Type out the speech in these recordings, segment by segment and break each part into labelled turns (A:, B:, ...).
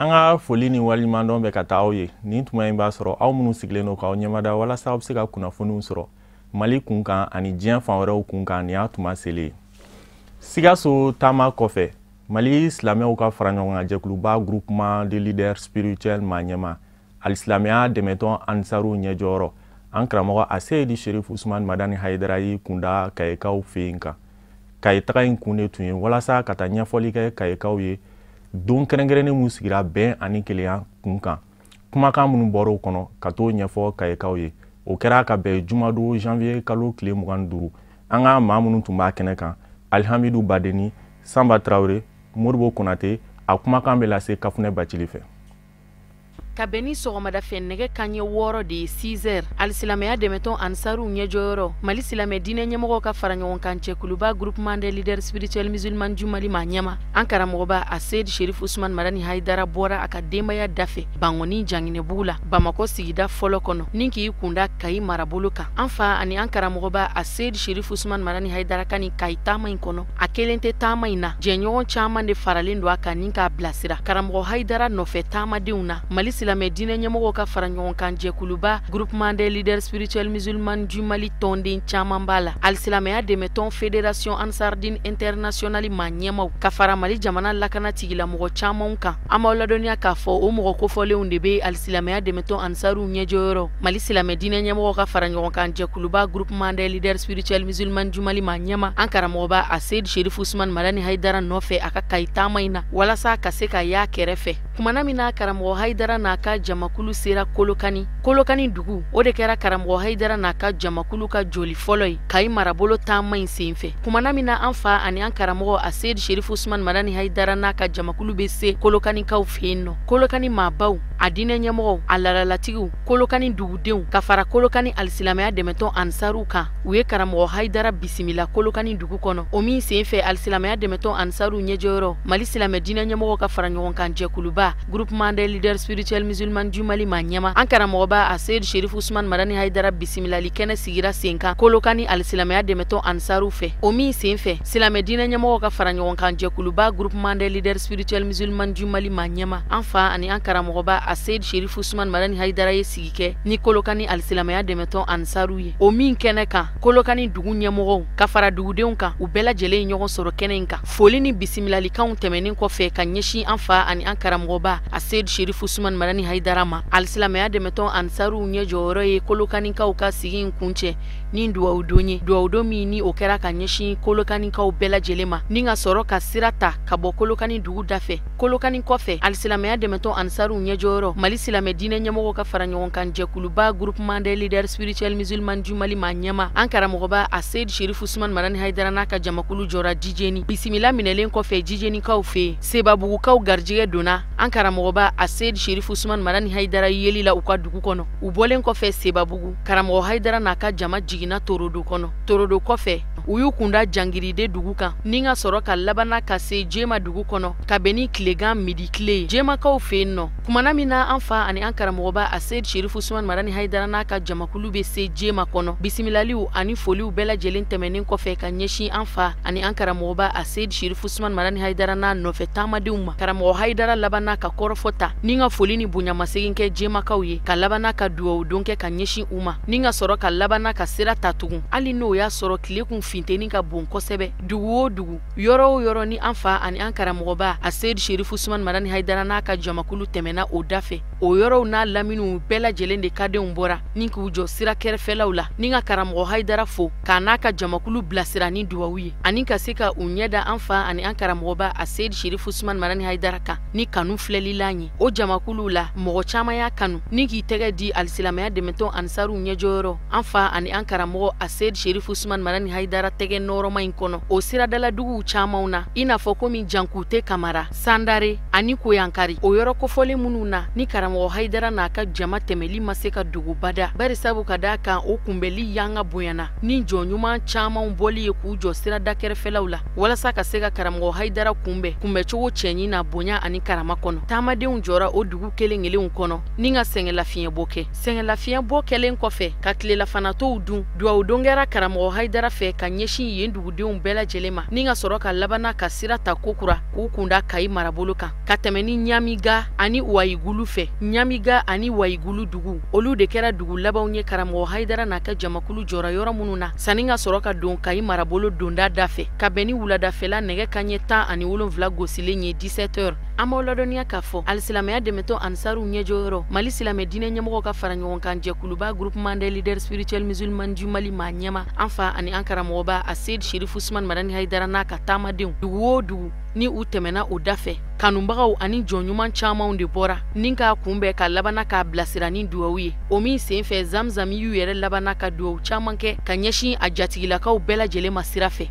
A: An ka foli ni waleɲumandɔn bɛ ka taa aw ye nin tuma in b'a sɔrɔ aw minnu sigilen don k'aw ɲɛmada walasa aw bɛ se ka kunnafoniw sɔrɔ Mali kun kan ani diɲɛ fan wɛrɛw kun kan. Nin y'a tuma selen ye. Sikaso taama kɔfɛ, Mali silamɛw ka fara ɲɔgɔn kan jɛkuluba Groupement de leaders spirituels maa ɲɛma, alisilamɛya dɛmɛtɔn Ansaru ɲɛjɔyɔrɔ, an karamɔgɔ Aseyidi Sherif Usman Madani Hayidara y'i kunda Kayekaw fɛ yen kan. Kaye taga in kun de tun ye walasa ka taa ɲɛfɔli kɛ Kayekaw ye don kɛrɛnkɛrɛnnen mun sigira bɛn ani kelenya kun kan, kumakan minnu bɔra o kɔnɔ, ka t'o ɲɛfɔ Kayekaw ye. O kɛra ka bɛn jumadon janvier kalo tile 25. An ka maa minnu tun b'a kɛnɛ kan, Alihamidu Badeni, Sanba Tarawele, Moribo Konate, a kumakan bɛ lase Kafunɛ Bacili fɛ.
B: Ka bɛn ni sɔgɔmada fɛ nɛgɛ kanɲɛ 6 de ye, 6 heures, alisilamɛya dɛmɛtɔn Ansaruw ɲɛjɔyɔrɔ, Mali silamɛ diinɛ ɲɛmɔgɔw ka fara ɲɔgɔn kan cɛkuluba Groupement des leaders spirituels musulmans du Mali maa ɲɛma, an karamɔgɔba Aseyidi Sherif Usman Madani Hayidara bɔra a ka denbaya dafɛ Bangoni Janginɛbugu la, Bamakɔ sigida fɔlɔ kɔnɔ, ni k'i kunda Kayi marabolo kan. An fa ani an karamɔgɔba Aseyidi Sherif Usman Madani Hayidara ka nin Kayi taama in kɔnɔ, a kelen tɛ taama in na, jɛɲɔgɔn caman de faralen don a kan ni k'a bilasira. Karamɔgɔ Hayidara nɔfɛ taamadenw na, Mali silamɛ diinɛ ɲɛmɔgɔw ka fara ɲɔgɔn kan jɛkuluba Groupement des leaders spirituels musulmans du Mali tɔnden caman b'a la, alisilamɛya dɛmɛtɔn Fédération Ansardine Internationale maa ɲɛmaw, ka fara Mali jamana lakana tigilamɔgɔ camanw kan. An b'aw ladɔnniya k'a fɔ o mɔgɔ kofɔlenw de bɛ alisilamɛya dɛmɛtɔn Ansaruw ɲɛjɔyɔrɔ, Mali silamɛ diinɛ ɲɛmɔgɔw ka fara ɲɔgɔn kan jɛkuluba Groupement des leaders spirituels musulmans du Mali maa ɲɛma, an karamɔgɔba Aseyidi Sherif Usman Madani Hayidara nɔfɛ a ka Kayi taama in na, walasa ka se ka y'a kɛrɛfɛ. Kumana min na karamɔgɔ Hayidara n'a ka jamakulu sera Kolokani, Kolokani dugu, o de kɛra karamɔgɔ Hayidara n'a ka jamakulu ka joli fɔlɔ ye Kayi marabolo taama in senfɛ. Kumana min na an fa ani an karamɔgɔ Aseyidi Sherif Usman Madani Hayidara n'a ka jamakulu bɛ se Kolokanikaw fɛ yen nɔ, Kolokani maabaw, a diinɛ ɲɛmɔgɔw, a laadalatigiw, Kolokani dugudenw, ka fara Kolokani alisilamɛya dɛmɛtɔn Ansaruw kan, u ye karamɔgɔ Hayidara bisimila Kolokani dugu kɔnɔ. O min senfɛ, alisilamɛya dɛmɛtɔn Ansaruw ɲɛjɔyɔrɔ, Mali silamɛ diinɛ ɲɛmɔgɔw ka fara ɲɔgɔn kan jɛkuluba Groupement des leaders spirituels musulmans du Mali maa ɲɛma, an karamɔgɔba Aseyidi Sherif Usman Madani Hayidara bisimilali kɛnɛ sigira sen kan Kolokani alisilamɛya dɛmɛtɔn Ansaruw fɛ. O min senfɛ, silamɛ diinɛ ɲɛmɔgɔw ka fara ɲɔgɔn kan jɛkuluba Groupement des leaders spirituels musulmans du Mali maa ɲɛma, an fa ani an karamɔgɔba Aseyidi Sherif Usman Madani Hayidara ye sigi kɛ ni Kolokani alisilamɛya dɛmɛtɔn Ansaruw ye. O min kɛnɛ kan, Kolokani dugu ɲɛmɔgɔw ka fara dugudenw kan, u bɛɛ lajɛlen ye ɲɔgɔn sɔrɔ kɛnɛ in kan. Foli ni bisimilalikanw tɛmɛnen kɔfɛ ka ɲɛsin an fa ani an karamɔgɔba Aseyidi Sherif Usman Madani Hayidara ma, alisilamɛya dɛmɛtɔn Ansaruw ɲɛ jɔyɔrɔ ye Kolokanikaw ka sigi in kuncɛ ni duwawudon ye, duwawudon min ni o kɛra ka ɲɛsin Kolokanikaw bɛɛ lajɛlen ma, ni ka sɔrɔ ka sira ta ka bɔ Kolokani dugu dafɛ. Kolokani kɔfɛ, alisilamɛya dɛmɛtɔn Ansaruw ɲɛjɔyɔrɔ, Mali silamɛ diinɛ ɲɛmɔgɔw ka fara ɲɔgɔn kan jɛkuluba Groupement des leaders spirituels musulmans du Mali maa ɲɛma, an karamɔgɔba Aseyidi Sherif Usman Madani Hayidara n'a ka jamakulu jɔra Jijeni. Bisimila minɛlen kɔfɛ Jijenikaw fɛ yen, Sebabugukaw garijɛgɛ donna an karamɔgɔba Aseyidi Sherif Usman Madani Hayidara yeli la u ka dugu kɔnɔ. U bɔlen kɔfɛ Sebabugu, karamɔgɔ Hayidara n'a ka jama jiginna Torodo kɔnɔ. Torodo kɔfɛ, u y'u kunda Jangiride dugu kan, ni ka sɔrɔ ka labanna ka se Jema dugu kɔnɔ ka bɛn ni tilegan midi tile ye Jemakaw fɛ yen nɔ. Kumana min na an fa ani an karamɔgɔba Aseyidi Sherif Usman Madani Hayidara n'a ka jamakulu bɛ se Jema kɔnɔ, bisimilaliw ani foliw bɛɛ lajɛlen tɛmɛnen kɔfɛ ka ɲɛsin an fa ani an karamɔgɔba Aseyidi Sherif Usman Madani Hayidara n'a nɔfɛ taamadenw ma, karamɔgɔ Hayidara labanna ka kɔrɔfɔ ta ni ka foli ni bonyamasegin kɛ Jemakaw ye, ka labanna ka duwawu don kɛ ka ɲɛsin u ma, ni ka sɔrɔ ka labanna ka sira ta tugun, hali n'o y'a sɔrɔ tile kun finteni ka bon kosɛbɛ. Dugu o dugu, yɔrɔ o yɔrɔ ni an fa ani an karamɔgɔba Aseyidi Sherif Usman Madani Hayidara n'a ka jamakulu tɛmɛna o dafɛ, o yɔrɔw n'a laminiw bɛɛ lajɛlen de kadenw bɔra ni k'u jɔ sira kɛrɛfɛlaw la ni ka karamɔgɔ Hayidara fo k'a n'a ka jamakulu bilasira ni duwawu ye, ani ka se ka u ɲɛ da an fa ani an karamɔgɔba Aseyidi Sherif Usman Madani Hayidara kan ni kanu filɛlilan ye. O jamakuluw la, mɔgɔ caman y'a kanu ni k'i tɛgɛ di alisilamɛya dɛmɛtɔn Ansaruw ɲɛjɔyɔrɔ, an fa ani an karamɔgɔ Aseyidi Sherif Usman Madani Hayidara tɛgɛ nɔrɔma in kɔnɔ. O siradaladuguw camanw na, i n'a fɔ komi Jankute Kamara, Sandare ani Koyankari, o yɔrɔ kofɔlen minnu na ni karamɔgɔ Karamɔgɔ Hayidara n'a ka jama tɛmɛli ma se ka dogobada, bari sabu ka d'a kan o kunbɛli yanga bonyana ni jɔn ɲuman camanw bɔli ye k'u jɔ sirada kɛrɛfɛlaw la walasa ka se ka Karamɔgɔ Hayidara kunbɛn kunbɛcogo cɛɲi na bonya ani karama kɔnɔ. Taamadenw jɔra o dugu kelen kelenw kɔnɔ ni ka sɛgɛnlafiɲɛbɔ kɛ. Sɛgɛnlafiɲɛbɔ kɛlen kɔfɛ ka tilelafanatow dun, duwawu don kɛra Karamɔgɔ Hayidara fɛ ka ɲɛsin yen dugudenw bɛɛ lajɛlen ma, ni ka sɔrɔ ka labanna ka sira ta kokura k'u kunda Kayi marabolo kan, ka tɛmɛ ni Ɲamiga ani Wayigulu fɛ. Ɲamiga ani Wayigulu dugu, olu de kɛra dugu labanw ye Karamɔgɔ Hayidara n'a ka jamakulu jɔra yɔrɔ minnu na sanni ka sɔrɔ ka don Kayi marabolo donda da fɛ, ka bɛn ni wuladafɛla nɛgɛ kanɲɛ 17 gosilen ye 17 heures. An b'aw ladɔnniya k'a fɔ alisilamɛya dɛmɛtɔn Ansaruw ɲɛjɔyɔrɔ, Mali silamɛ diinɛ ɲɛmɔgɔw ka fara ɲɔgɔn kan jɛkuluba groupement des leaders spirituels musulmans du Mali maa ɲɛma, an fa ani an karamɔgɔba Aseyid Sherifu Usman Madani Hayidara n'a ka taamadenw, dugu o dugu ni u tɛmɛna o da fɛ, kanubagaw ani jɔn ɲuman camanw de bɔra ni k'a kunbɛn ka labanna k'a bilasira ni duwawu ye. O min senfɛ Zamzami y'u yɛrɛ labanna ka duwawu caman kɛ ka ɲɛsin a jatigilakaw bɛɛ lajɛlen ma sira fɛ.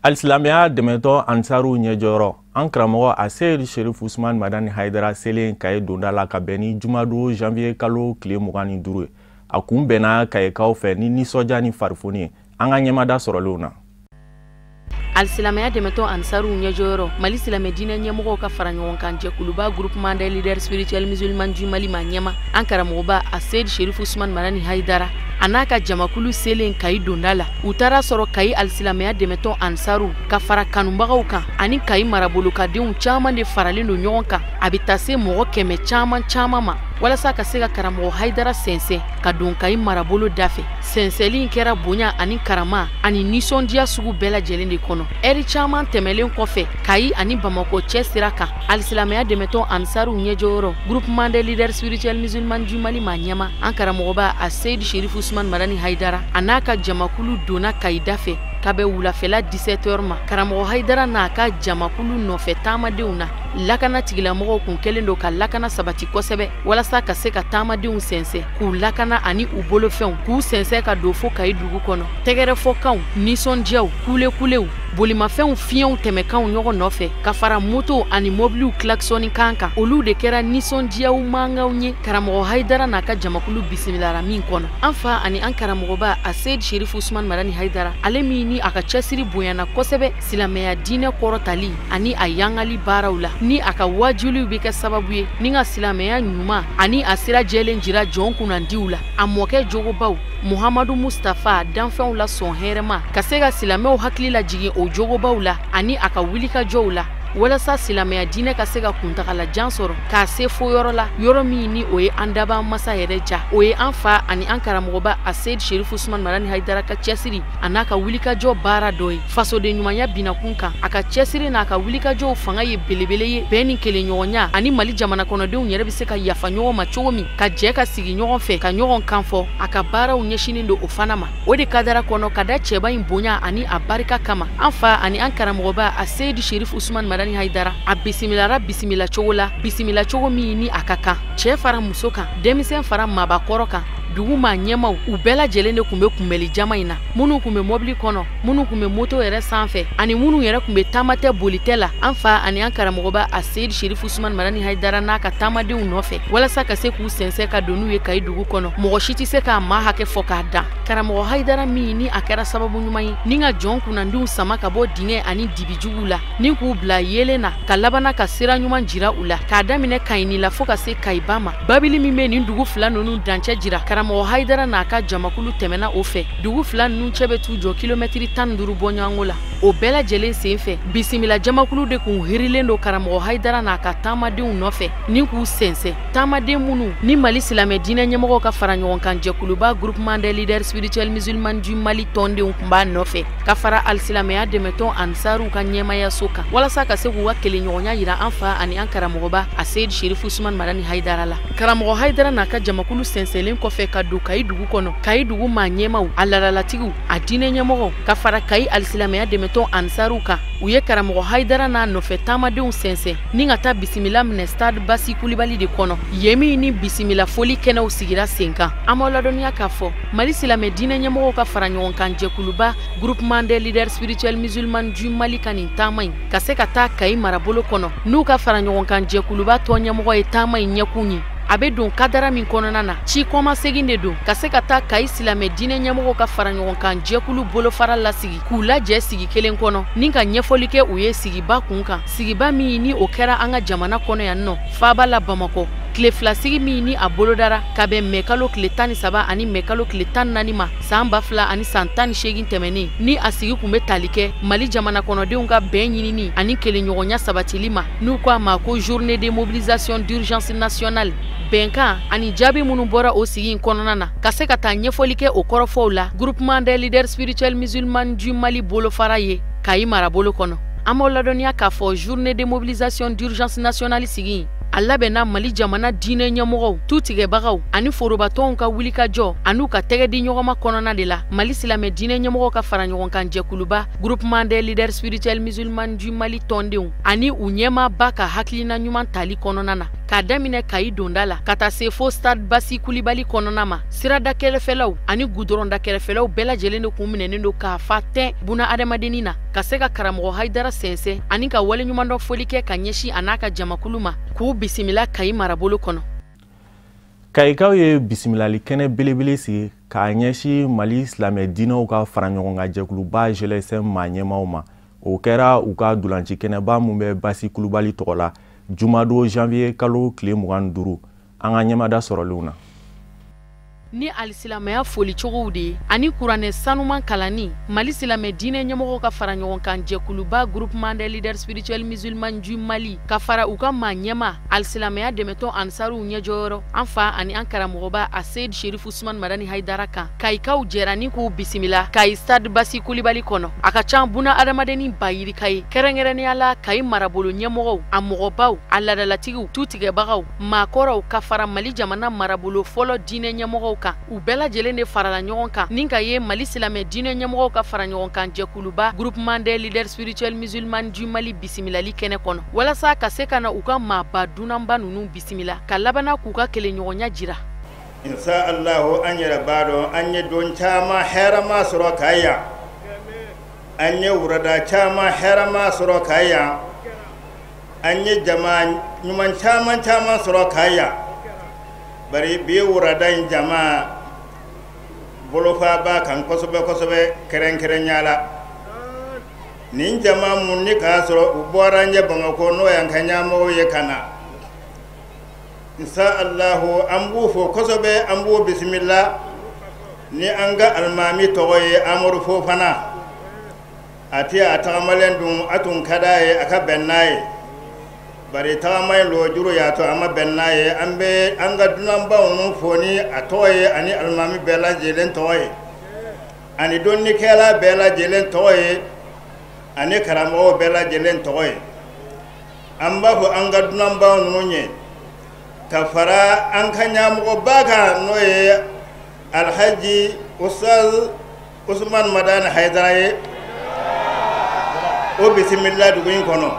A: Alisilamɛya dɛmɛtɔ Ansaruw ɲɛjɔyɔrɔ, an karamɔgɔ Aseyid Sherifu Usman Madani Hayidara selen Kayi donda la ka bɛn ni jumadon janvier kalo tile 25 ye, a kun bɛnna Kayikaw fɛ ni nisɔndiya ni farifoni ye. An ka ɲɛmada sɔrɔlenw na.
B: Alisilamɛya dɛmɛtɔn Ansaruw ɲɛjɔyɔrɔ, Mali silamɛ diinɛ ɲɛmɔgɔw ka fara ɲɔgɔn kan jɛkuluba groupement des leaders spirituels musulmans du Mali maa ɲɛma, an karamɔgɔba Aseyid Sherifu Usman Madani Hayidara a n'a ka jamakulu selen Kayi donda la, u taara sɔrɔ Kayi alisilamɛya dɛmɛtɔn Ansaruw ka fara kanubagaw kan ani Kayi marabolokadenw caman de faralen don ɲɔgɔn kan, a bɛ taa se mɔgɔ 100 caman caman ma walasa ka se ka Karamɔgɔ Hayidara sɛnsɛn ka don Kayi marabolo da fɛ. Sɛnsɛnli in kɛra bonya ani karama ani nisɔndiya sugu bɛɛ lajɛlen de kɔnɔ. Ɛri caman tɛmɛlen kɔfɛ Kayi ani Bamakɔ cɛ sira kan, alisilamɛya dɛmɛtɔn Ansaruw ɲɛjɔyɔrɔ groupement des leaders spirituels musulmans du Mali maa ɲɛma, an karamɔgɔba Aseyid Sherifu Usman Madani Hayidara a n'a ka jamakulu donna Kayi da fɛ ka bɛn wulafɛla 17 heures ma. Karamɔgɔ Hayidara n'a ka jamakulu nɔfɛ taamadenw na, lakana tigilamɔgɔw kun kɛlen don ka lakana sabati kosɛbɛ walasa ka se ka taamadenw sɛnsɛn, k'u lakana ani u bolofɛnw, k'u sɛnsɛn ka don fo Kayi dugu kɔnɔ. Tɛgɛrɛfɔkanw, nisɔndiyaw, kulekulew, bolimafɛnw fiɲɛw tɛmɛkanw ɲɔgɔn nɔfɛ ka fara motow ani mobiliw klaxonni kan kan, olu de kɛra nisɔndiyaw mankanw ye Karamɔgɔ Hayidara n'a ka jamakulu bisimilara min kɔnɔ. An fa ani an karamɔgɔba Aseyid Sherifu Usman Madani Hayidara, ale min ni a ka cɛsiri bonyana kosɛbɛ silamɛya diinɛ kɔrɔtali ani a yangali baaraw la, ni a ka wajuliw bɛ kɛ sababu ye ni ka silamɛya ɲuman ani a sira jɛlen jira jɔn kunnandiw la. A mɔkɛ jogobaw Muhamadu Mustafa danfɛnw la sɔn hɛrɛma ka se ka silamɛw hakili lajigin o jogobaw la ani a ka wulikajɔw la walasa silamɛya diinɛ ka se ka kuntagalajan sɔrɔ k'a se fo yɔrɔ la, yɔrɔ min ni o ye an dabaa masa yɛrɛ ja. O ye an fa ani an karamɔgɔba Aseyid Sherifu Usman Madani Hayidara ka cɛsiri a n'a ka wulikajɔ baara dɔ ye fasoden ɲumanya binakun kan. A ka cɛsiri n'a ka wulikajɔw fanga ye belebele ye bɛn ni kelenɲɔgɔnya ani Mali jamana kɔnɔdenw yɛrɛ bɛ se ka yafa ɲɔgɔn ma cogo min, ka jɛ ka sigi ɲɔgɔn fɛ ka ɲɔgɔn kan fɔ. A ka baaraw ɲɛsinnen don o fana ma. O de kadara kɔnɔ ka da cɛba in bonya ani a barika kama, an fa ani an karamɔgɔba Aseyid Sherifu Usman Madani Hayidara a bisimilara bisimila cogo la, bisimila cogo min ni a ka kan, cɛ fara muso kan, denmisɛn fara maabakɔrɔ kan, dugu maa ɲɛmaw, u bɛɛ lajɛlen de tun bɛ kunbɛli jama in na. Minnu tun bɛ mɔbili kɔnɔ, minnu tun bɛ moto yɛrɛ sanfɛ ani minnu yɛrɛ tun bɛ taama tɛ boli tɛ la, an fa ani an karamɔgɔba Aseyid Sherifu Usman Madani Hayidara n'a ka taamadenw nɔfɛ walasa ka se k'u sɛnsɛn ka don n'u ye Kayi dugu kɔnɔ. Mɔgɔ si tɛ se k'a maa hakɛ fɔ k'a dan. Karamɔgɔ Hayidara min ni a kɛra sababu ɲuman ye ni ka jɔn kunnandiw sama ka bɔ dingɛ ani dibijuguw la ni k'u bila yeelen na, ka labanna ka sira ɲuman jira u la, k'a daminɛ Kayini la fo ka se Kayiba ma. Babili min bɛ nin dugu fila ninnu dancɛ jira, Karamɔgɔ Hayidara n'a ka jamakulu tɛmɛna o fɛ. Dugu fila ninnu cɛ bɛ t'u jɔ kilomɛtiri 15 bɔɲɔgɔnko la. O bɛɛ lajɛlen senfɛ, bisimila jamakulu de kun hirilen don Karamɔgɔ Hayidara n'a ka taamadenw nɔfɛ ni k'u sɛnsɛn. Taamaden minnu ni Mali silamɛ diinɛ ɲɛmɔgɔw ka fara ɲɔgɔn kan jɛkuluba groupement des leaders spirituels musulmans du Mali tɔndenw kun b'a nɔfɛ ka fara alisilamɛya dɛmɛtɔn Ansaruw ka ɲɛmayaso kan walasa ka se k'u ka kelenɲɔgɔnya jira an fa ani an karamɔgɔba Aseyid Sherifu Usman Madani Hayidara la. Karamɔgɔ Hayidara n'a ka jamakulu sɛnsɛnlen kɔfɛ ka don Kayi dugu kɔnɔ, Kayi dugu maa ɲɛmaw, a laadalatigiw, a diinɛ ɲɛmɔgɔw ka fara Kayi alisilamɛya dɛmɛtɔn Ansaruw kan, u ye Karamɔgɔ Hayidara n'a nɔfɛ taamadenw sɛnsɛn ni ka taa bisimila minɛ stade Basi Kulibali de kɔnɔ, yen min ni bisimila foli kɛnɛw sigira sen kan. An b'aw ladɔnniya k'a fɔ Mali silamɛ diinɛ ɲɛmɔgɔw ka fara ɲɔgɔn kan jɛkuluba groupement des leaders spirituels musulmans du Mali ka nin taama in ka se ka taa Kayi marabolo kɔnɔ, n'u ka fara ɲɔgɔn kan jɛkuluba tɔn ɲɛmɔgɔ ye taama in ɲɛkun ye. A bɛ don kadara min kɔnɔna na, ci kɔmasegin de don ka se ka taa Kayi silamɛ diinɛ ɲɛmɔgɔw ka fara ɲɔgɔn kan jɛkulu bolofara lasigi k'u lajɛ sigi kelen kɔnɔ ni ka ɲɛfɔli kɛ u ye sigiba kun kan, sigiba min ni o kɛra an ka jamana kɔnɔ yan nɔ faaba la Bamakɔ. Tile fila sigi min ni a bolodara ka bɛn mɛkalo tile 13 ani mɛkalo tile 14 ma san 2018 tɛmɛnen, ni a sigi kun bɛ tali kɛ Mali jamana kɔnɔdenw ka bɛn ɲinini ani kelenɲɔgɔnya sabatili ma, n'u ko a ma ko journée de mobilisation d'urgence nationale. Bɛnkan ani jaabi minnu bɔra o sigi in kɔnɔna na, ka se ka taa ɲɛfɔli kɛ o kɔrɔfɔw la groupement des leaders spirituels musulmans du Mali bolofara ye Kayi marabolo kɔnɔ. An b'aw ladɔnniya k'a fɔ journée de mobilisation d'urgence nationale sigi a labɛnna Mali jamana diinɛ ɲɛmɔgɔw, tutigɛbagaw ani forobatɔnw ka wulikajɔ an'u ka tɛgɛ di ɲɔgɔnma kɔnɔna de la. Mali silamɛ diinɛ ɲɛmɔgɔw ka fara ɲɔgɔn kan jɛkuluba groupement des leaders spirituels musulmans du Mali tɔndenw ani u ɲɛmaaba ka hakilina ɲuman tali kɔnɔna na, k'a daminɛ Kayi donda la ka taa se fo stade Basi Kulibali kɔnɔna ma. Sirada kɛrɛfɛlaw ani gudɔrɔnda kɛrɛfɛlaw bɛɛ lajɛlen de kun minɛnen don k'a fa tɛn buna adamadennin na, ka se ka karamɔgɔ Hayidara sɛnsɛn ani ka waleɲumandɔn foli kɛ ka ɲɛsin a n'a ka jamakulu ma k'u bisimila Kayi marabolo kɔnɔ.
A: Kayikaw ye bisimilali kɛnɛ belebele sigi k'a ɲɛsin Mali silamɛ diinɛw ka fara ɲɔgɔn kan jɛkuluba GLSM maa ɲɛmaaw ma. O kɛra u ka dolanci kɛnɛba mun bɛ Basi Kulubali tɔgɔ la jumadon janvier kalo tile 25, an ka ɲɛmada sɔrɔlenw na.
B: Ni alisilamɛya folicogow de ye ani kuranɛ sanuman kalanni, Mali silamɛ diinɛ ɲɛmɔgɔw ka fara ɲɔgɔn kan jɛkuluba groupement des leaders spirituels musulmans du Mali ka fara u ka maa ɲɛma alisilamɛya dɛmɛtɔn ansaruw ɲɛjɔyɔrɔ an fa ani an karamɔgɔba a Seyid Sherif Usman Madani Hayidara kan. Kayikaw jɛra ni k'u bisimila Kayi stade Basi Kulibali kɔnɔ. A ka ca buna adamadennin bayirika ye, kɛrɛnkɛrɛnnenya la Kayi marabolo ɲɛmɔgɔw, a mɔgɔbaw, a ladalatigiw, tutigɛbagaw, maakɔrɔw ka fara Mali jamana marabolo fɔlɔ diinɛ ɲɛmɔgɔw kan. U bɛɛ lajɛlen de farala ɲɔgɔn kan ni ka ye Mali silamɛ diinɛ ɲɛmɔgɔw ka fara ɲɔgɔn kan jɛkuluba groupement des leaders spirituels musulmans du Mali bisimilali kɛnɛ kɔnɔ, walasa ka se ka na u ka maaba dunanba ninnu bisimila ka labanna k'u ka kelenɲɔgɔnya jira.
C: Insha Allahu, an yɛrɛ b'a dɔn an ye don caman hɛrɛma sɔrɔ ka yan, an ye wurada caman hɛrɛma sɔrɔ ka yan, an ye jama ɲuman caman caman sɔrɔ ka yan. Bari bi wurada in jama bolofa b'a kan kosɛbɛ kosɛbɛ, kɛrɛnkɛrɛnya la nin jama mun ni k'a sɔrɔ u bɔra an ye Bamakɔ, n'o y'an ka ɲɛmɔgɔw ye ka na. Insha Allahu, an b'u fo kosɛbɛ, an b'u bisimila ni an ka alimami tɔgɔ ye Amadu Fofana. A tɛ a tagamalen dun, a tun ka d'a ye a ka bɛn n'a ye, bari tagama in lojuru y'a to a ma bɛn n'a ye. An bɛ an ka dunanbaw ninnu fo ni a tɔgɔ ye ani alimami bɛɛ lajɛlen tɔgɔ ye ani dɔnnikɛla bɛɛ lajɛlen tɔgɔ ye ani karamɔgɔw bɛɛ lajɛlen tɔgɔ ye. An b'a fɔ an ka dunanbaw ninnu ye ka fara an ka ɲɛmɔgɔba kan, n'o ye Alhaji Ustaz Usman Madani Hayidara ye, o bisimila dugu in kɔnɔ.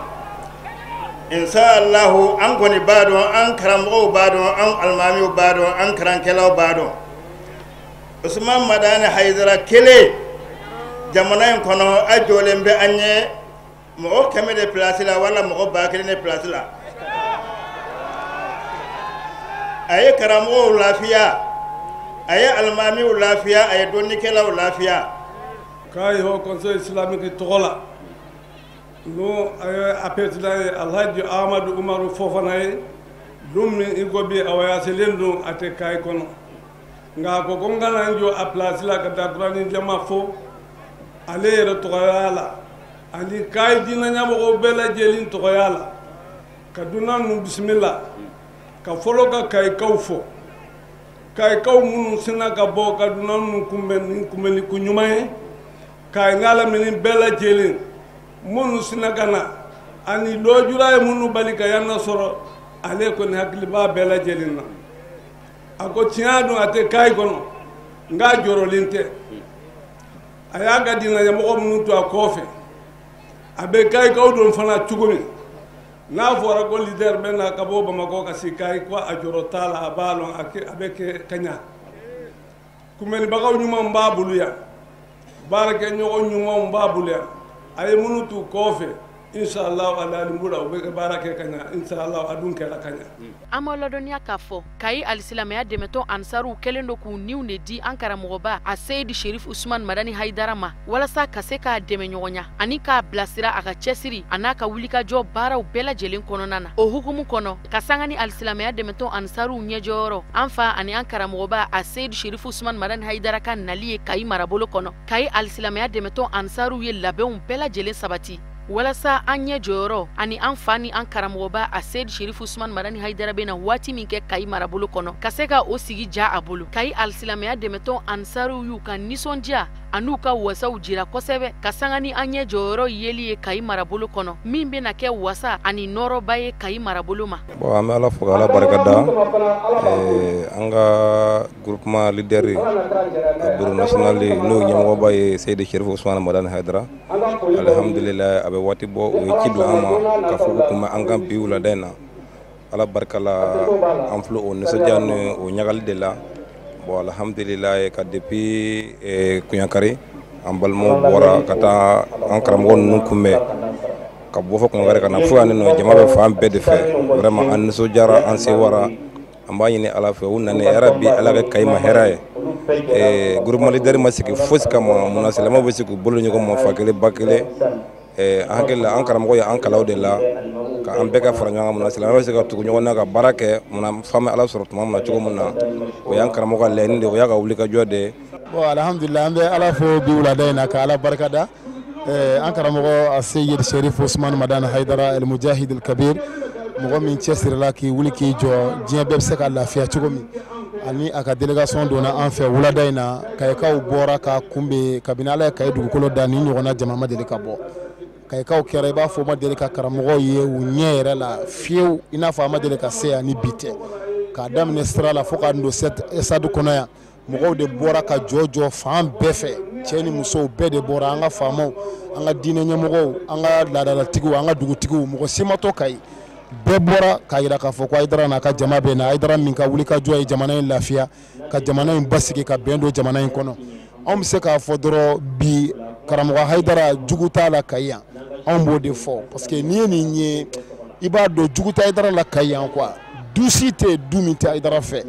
C: Insha Allahu, an kɔni b'a dɔn, an karamɔgɔw b'a dɔn, an alimamiw b'a dɔn, an karankɛlaw b'a dɔn, Usman Madani Hayidara kelen jamana in kɔnɔ a jɔlen bɛ an ye mɔgɔ 100 de place la wala mɔgɔ 1000 de place la. A ye karamɔgɔw lafiya, a ye alimamiw lafiya, a ye dɔnnikɛlaw lafiya.
D: Kayi Haut Conseil islamique tɔgɔ la, n'o a président ye Alhaji Amadu Umaru Fofana ye, don min i ko bi a wayaselen don, a tɛ Kayi kɔnɔ, nka a ko ko n kana n jɔ a place la ka taa kurani jama fo ale yɛrɛ tɔgɔya la ani Kayi diinɛ ɲɛmɔgɔw bɛɛ lajɛlen tɔgɔya la, ka dunan ninnu bisimila, ka fɔlɔ ka Kayikaw fo, Kayikaw minnu sina ka bɔ ka dunan ninnu kunbɛn ni kunbɛnni ko ɲuman ye, Kayi n'a lamini bɛɛ lajɛlen minnu sina ka na ani lojura ye minnu bali ka yan sɔrɔ, ale kɔni hakili b'a bɛɛ lajɛlen na. A ko tiɲɛ don a tɛ Kayi kɔnɔ, nka a jɔrɔlen tɛ. A y'a ka diinɛ ɲɛmɔgɔ minnu to a kɔfɛ, a bɛ Kayikaw don fana cogo min n'a fɔra ko leader bɛ na ka bɔ Bamakɔ ka se Kayi, ko a jɔrɔ t'a la, a b'a lɔn a bɛ kɛ ka ɲa. Kunbɛnnibagaw ɲumanw b'a bolo yan, baarakɛɲɔgɔn ɲumanw b'a bolo yan, a ye minnu t'u kɔfɛ Inshallah ala limbura u bɛ baara kɛ ka ɲa, inshallah a dun kɛra ka ɲa.
B: An b'aw ladɔnniya k'a fɔ Kayi alisilamɛya dɛmɛtɔn Ansaruw kɛlen don k'u niw de di an karamɔgɔba a Seyidi Sherif Usman Madani Hayidara ma walasa ka se k'a dɛmɛ ɲɔgɔnya ani k'a bilasira a ka cɛsiri a n'a ka wulikajɔ baaraw bɛɛ lajɛlen kɔnɔna na. O hukumu kɔnɔ, ka sanga ni alisilamɛya dɛmɛtɔn Ansaruw ɲɛjɔyɔrɔ, an fa ani an karamɔgɔba a Seyidi Sherif Usman Madani Hayidara ka nali ye Kayi marabolo kɔnɔ, Kayi alisilamɛya dɛmɛtɔn Ansaruw ye labɛnw bɛɛ lajɛlen sabati walasa an ɲɛ jɔyɔrɔ ani an fa ni an karamɔgɔba a Seyidi Sherif Usman Madani Hayidara bɛna waati min kɛ Kayi marabolo kɔnɔ, ka se ka o sigi ja a bolo. Kayi alisilamɛya dɛmɛtɔn Ansaruw y'u ka nisɔndiya an'u ka wasaw jira kosɛbɛ ka sanga ni an ɲɛ jɔyɔrɔ yeli ye Kayi marabolo kɔnɔ, min bɛna kɛ wasa ani nɔrɔba ye Kayi marabolo ma.
E: Bon, an bɛ Ala fo k'Ala barika da an ka groupement leader a bureau national n'o ɲɛmɔgɔba ye Seyidi Sherif Usman Madani Hayidara. Alhamdulillah, a bɛ waati bɔ u ye ci bila an ma k'a fɔ k'u kun bɛ an kan bi wulada in na. Ala barika la, an filɛ o nisɔndiya ni o ɲagali de la. Bon, alhamdulillah, ka depuis Kuɲakari an balimaw bɔra ka taa an karamɔgɔ ninnu kunbɛn ka bɔ fɔ Kuɲakari ka na fo yan nɔ, jama bɛ fan bɛɛ de fɛ. Vraiment, an nisɔndiyara, an sewara. An b'a ɲini Ala fɛ, u nana hɛrɛ bi, Ala kɛ Kayi ma hɛrɛ ye. Groupement leader ma sigi fosi kama munna silamɛw bɛ se k'u bolo ɲɔgɔn ma fa kelen ba kelen. An hakili la, an karamɔgɔ ye an kalaw de la ka an bɛɛ ka fara ɲɔgɔn kan munna silamɛw bɛ se ka tugu ɲɔgɔn na ka baara kɛ munna f'an bɛ Ala sɔrɔ tuma min na cogo min na. O y'an karamɔgɔ ka laɲini de ye, o y'a ka wulikajɔ de ye.
F: Bon, alhamdulillah, an bɛ Ala fo bi wulada in na ka Ala barikada. An karamɔgɔ a Seyid Sherif Usman Madani Hayidara El Mujahid El Kabir, mɔgɔ min cɛsirila k'i wuli k'i jɔ diɲɛ bɛɛ bɛ se ka lafiya cogo min, ani a ka délégation donna an fɛ wulada in na. Kayikaw bɔra ka kunbɛn kabini Ala ye Kayi dugukolo da, ni ɲɔgɔnna jama ma deli ka bɔ. Kayikaw kɛra i b'a fɔ ma deli ka karamɔgɔw ye u ɲɛ yɛrɛ la fiyewu, i n'a fɔ a ma deli ka se yan ni bi tɛ. K'a daminɛ sira la fo ka don stade kɔnɔ yan, mɔgɔw de bɔra ka jɔ jɔ fan bɛɛ fɛ, cɛ ni musow bɛɛ de bɔra, an ka faamaw, an ka diinɛ ɲɛmɔgɔw, an ka laadalatigiw, an ka dugutigiw, mɔgɔ si ma to Kayi. Bɛɛ bɔra k'a jira k'a fɔ ko Hayidara n'a ka jama bɛ na. Hayidara min ka wuli ka jɔ ye jamana in lafiya, ka jamana in basigi, ka bɛn don jamana in kɔnɔ. Anw bɛ se k'a fɔ dɔrɔn bi karamɔgɔ Hayidara jugu t'a la Kayi yan, anw b'o de fɔ, parce que n'i ye nin ye i b'a dɔn jugu tɛ Hayidara la Kayi yan quoi. Du si tɛ yen du min tɛ Hayidara fɛ,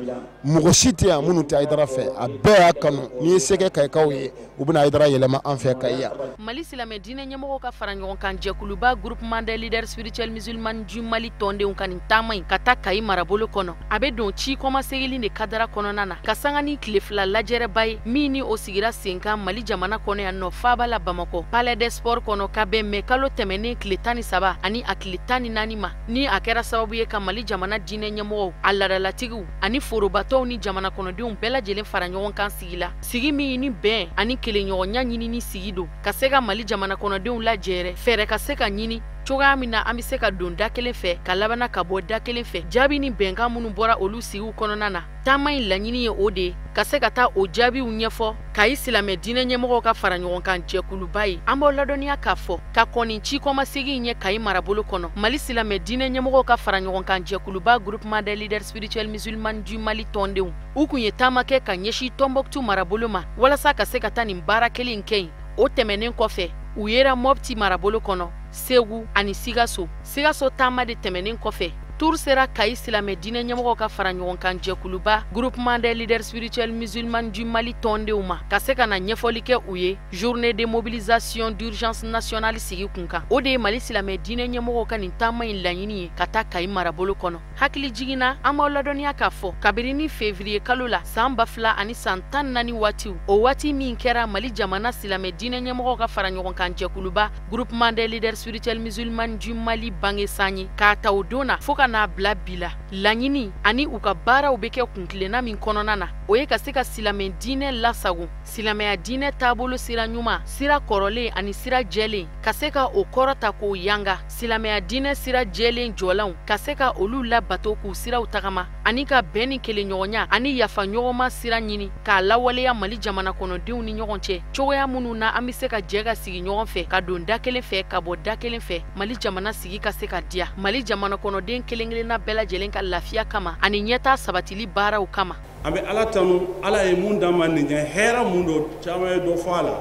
F: mɔgɔ si tɛ yan minnu tɛ Hayidara fɛ, a bɛɛ y'a kanu. N'i ye se kɛ Kayikaw ye, u bɛna Hayidara yɛlɛma an fɛ Kayi yan.
B: Mali silamɛ diinɛ ɲɛmɔgɔw ka fara ɲɔgɔn kan jɛkuluba groupement des leaders spirituels musulmans du Mali tɔndenw ka nin taama in ka taa Kayi marabolo kɔnɔ, a bɛ don ci kɔmasegili de kadara kɔnɔna na ka sanga ni tile fila lajɛrɛba ye min ni o sigira sen kan Mali jamana kɔnɔ yan nɔ faaba la Bamakɔ, Palais des Sports kɔnɔ, ka bɛn mɛ kalo tɛmɛnen tile 13 ani a tile 14 ma, ni a kɛra sababu ye ka Mali jamana diinɛ ɲɛmɔgɔw, a laadalatigiw ani forobatɔw ni jamana kɔnɔdenw bɛɛ lajɛlen fara ɲɔgɔn kan sigi la, sigi min ni bɛn ani kelenɲɔgɔnya ɲinini sigi don ka se ka Mali jamana kɔnɔdenw lajɛrɛ, fɛɛrɛ ka se ka ɲini cogoya min na an bɛ se ka don da kelen fɛ ka labana ka bɔ da kelen fɛ. Jaabi ni bɛnkan minnu bɔra olu sigiw kɔnɔna na, taama in laɲini ye o de ye ka se ka taa o jaabiw ɲɛfɔ Kayi silamɛ diinɛ ɲɛmɔgɔw ka fara ɲɔgɔn kan jɛkuluba ye. An b'aw ladɔnniya k'a fɔ ka kɔn ci kɔmasegin ɲɛ Kayi marabolo kɔnɔ, Mali silamɛ diinɛ ɲɛmɔgɔw ka fara ɲɔgɔn kan jɛkuluba groupement des leaders spirituels musulmans du Mali tɔndenw, u kun ye taama kɛ ka ɲɛsin Tɔnbɔkutu marabolo ma walasa ka se ka taa nin baara kelen kɛ yen. O tɛmɛnen kɔfɛ, u yera Mɔpti marabolo kɔnɔ, Segu ani Sikaso. Sikaso taama de tɛmɛnen kɔfɛ, tour sera Kayi silamɛ diinɛ ɲɛmɔgɔw ka fara ɲɔgɔn kan jɛkuluba groupement des leaders spirituels musulmans du Mali tɔndenw ma ka se ka na ɲɛfɔli kɛ u ye journée de mobilisation d'urgence nationale sigi kun kan. O de ye Mali silamɛ diinɛ ɲɛmɔgɔw ka nin taama in laɲini ye ka taa Kayi marabolo kɔnɔ. Hakili jiginna, an b'aw ladɔnniya k'a fɔ kabini ni février kalo la san 2014 waatiw, o waati min kɛra Mali jamana silamɛ diinɛ ɲɛmɔgɔw ka fara ɲɔgɔn kan jɛkuluba groupement des leaders spirituels musulmans du Mali bange san ye, k'a ta o don na fo ka n'a bila bi la, laɲini ani u ka baaraw bɛ kɛ kuntilenna min kɔnɔna na, o ye ka se ka silamɛ diinɛ lasago, silamɛya diinɛ taabolo sira ɲuman, sira kɔrɔlen ani sira jɛlen, ka se ka o kɔrɔta k'o yanga, silamɛya diinɛ sira jɛlen jɔlanw ka se ka olu labato k'u siraw tagama, ani ka bɛn ni kelenɲɔgɔnya ani yafa ɲɔgɔnma sira ɲini k'a lawaleya Mali jamana kɔnɔdenw ni ɲɔgɔn cɛ, cogoya minnu na an bɛ se ka jɛ ka sigi ɲɔgɔn fɛ, ka don da kelen fɛ, ka bɔ da kelen fɛ, Mali jamana sigi ka se ka diya Mali jamana kɔnɔden kelen kelenna bɛɛ lajɛlen ka lafiya kama ani ɲɛtaa sabatili baaraw kama.
D: An bɛ Ala tanu, Ala ye mun d'an ma nin ye hɛrɛ mun don, caman ye dɔ fɔ a la,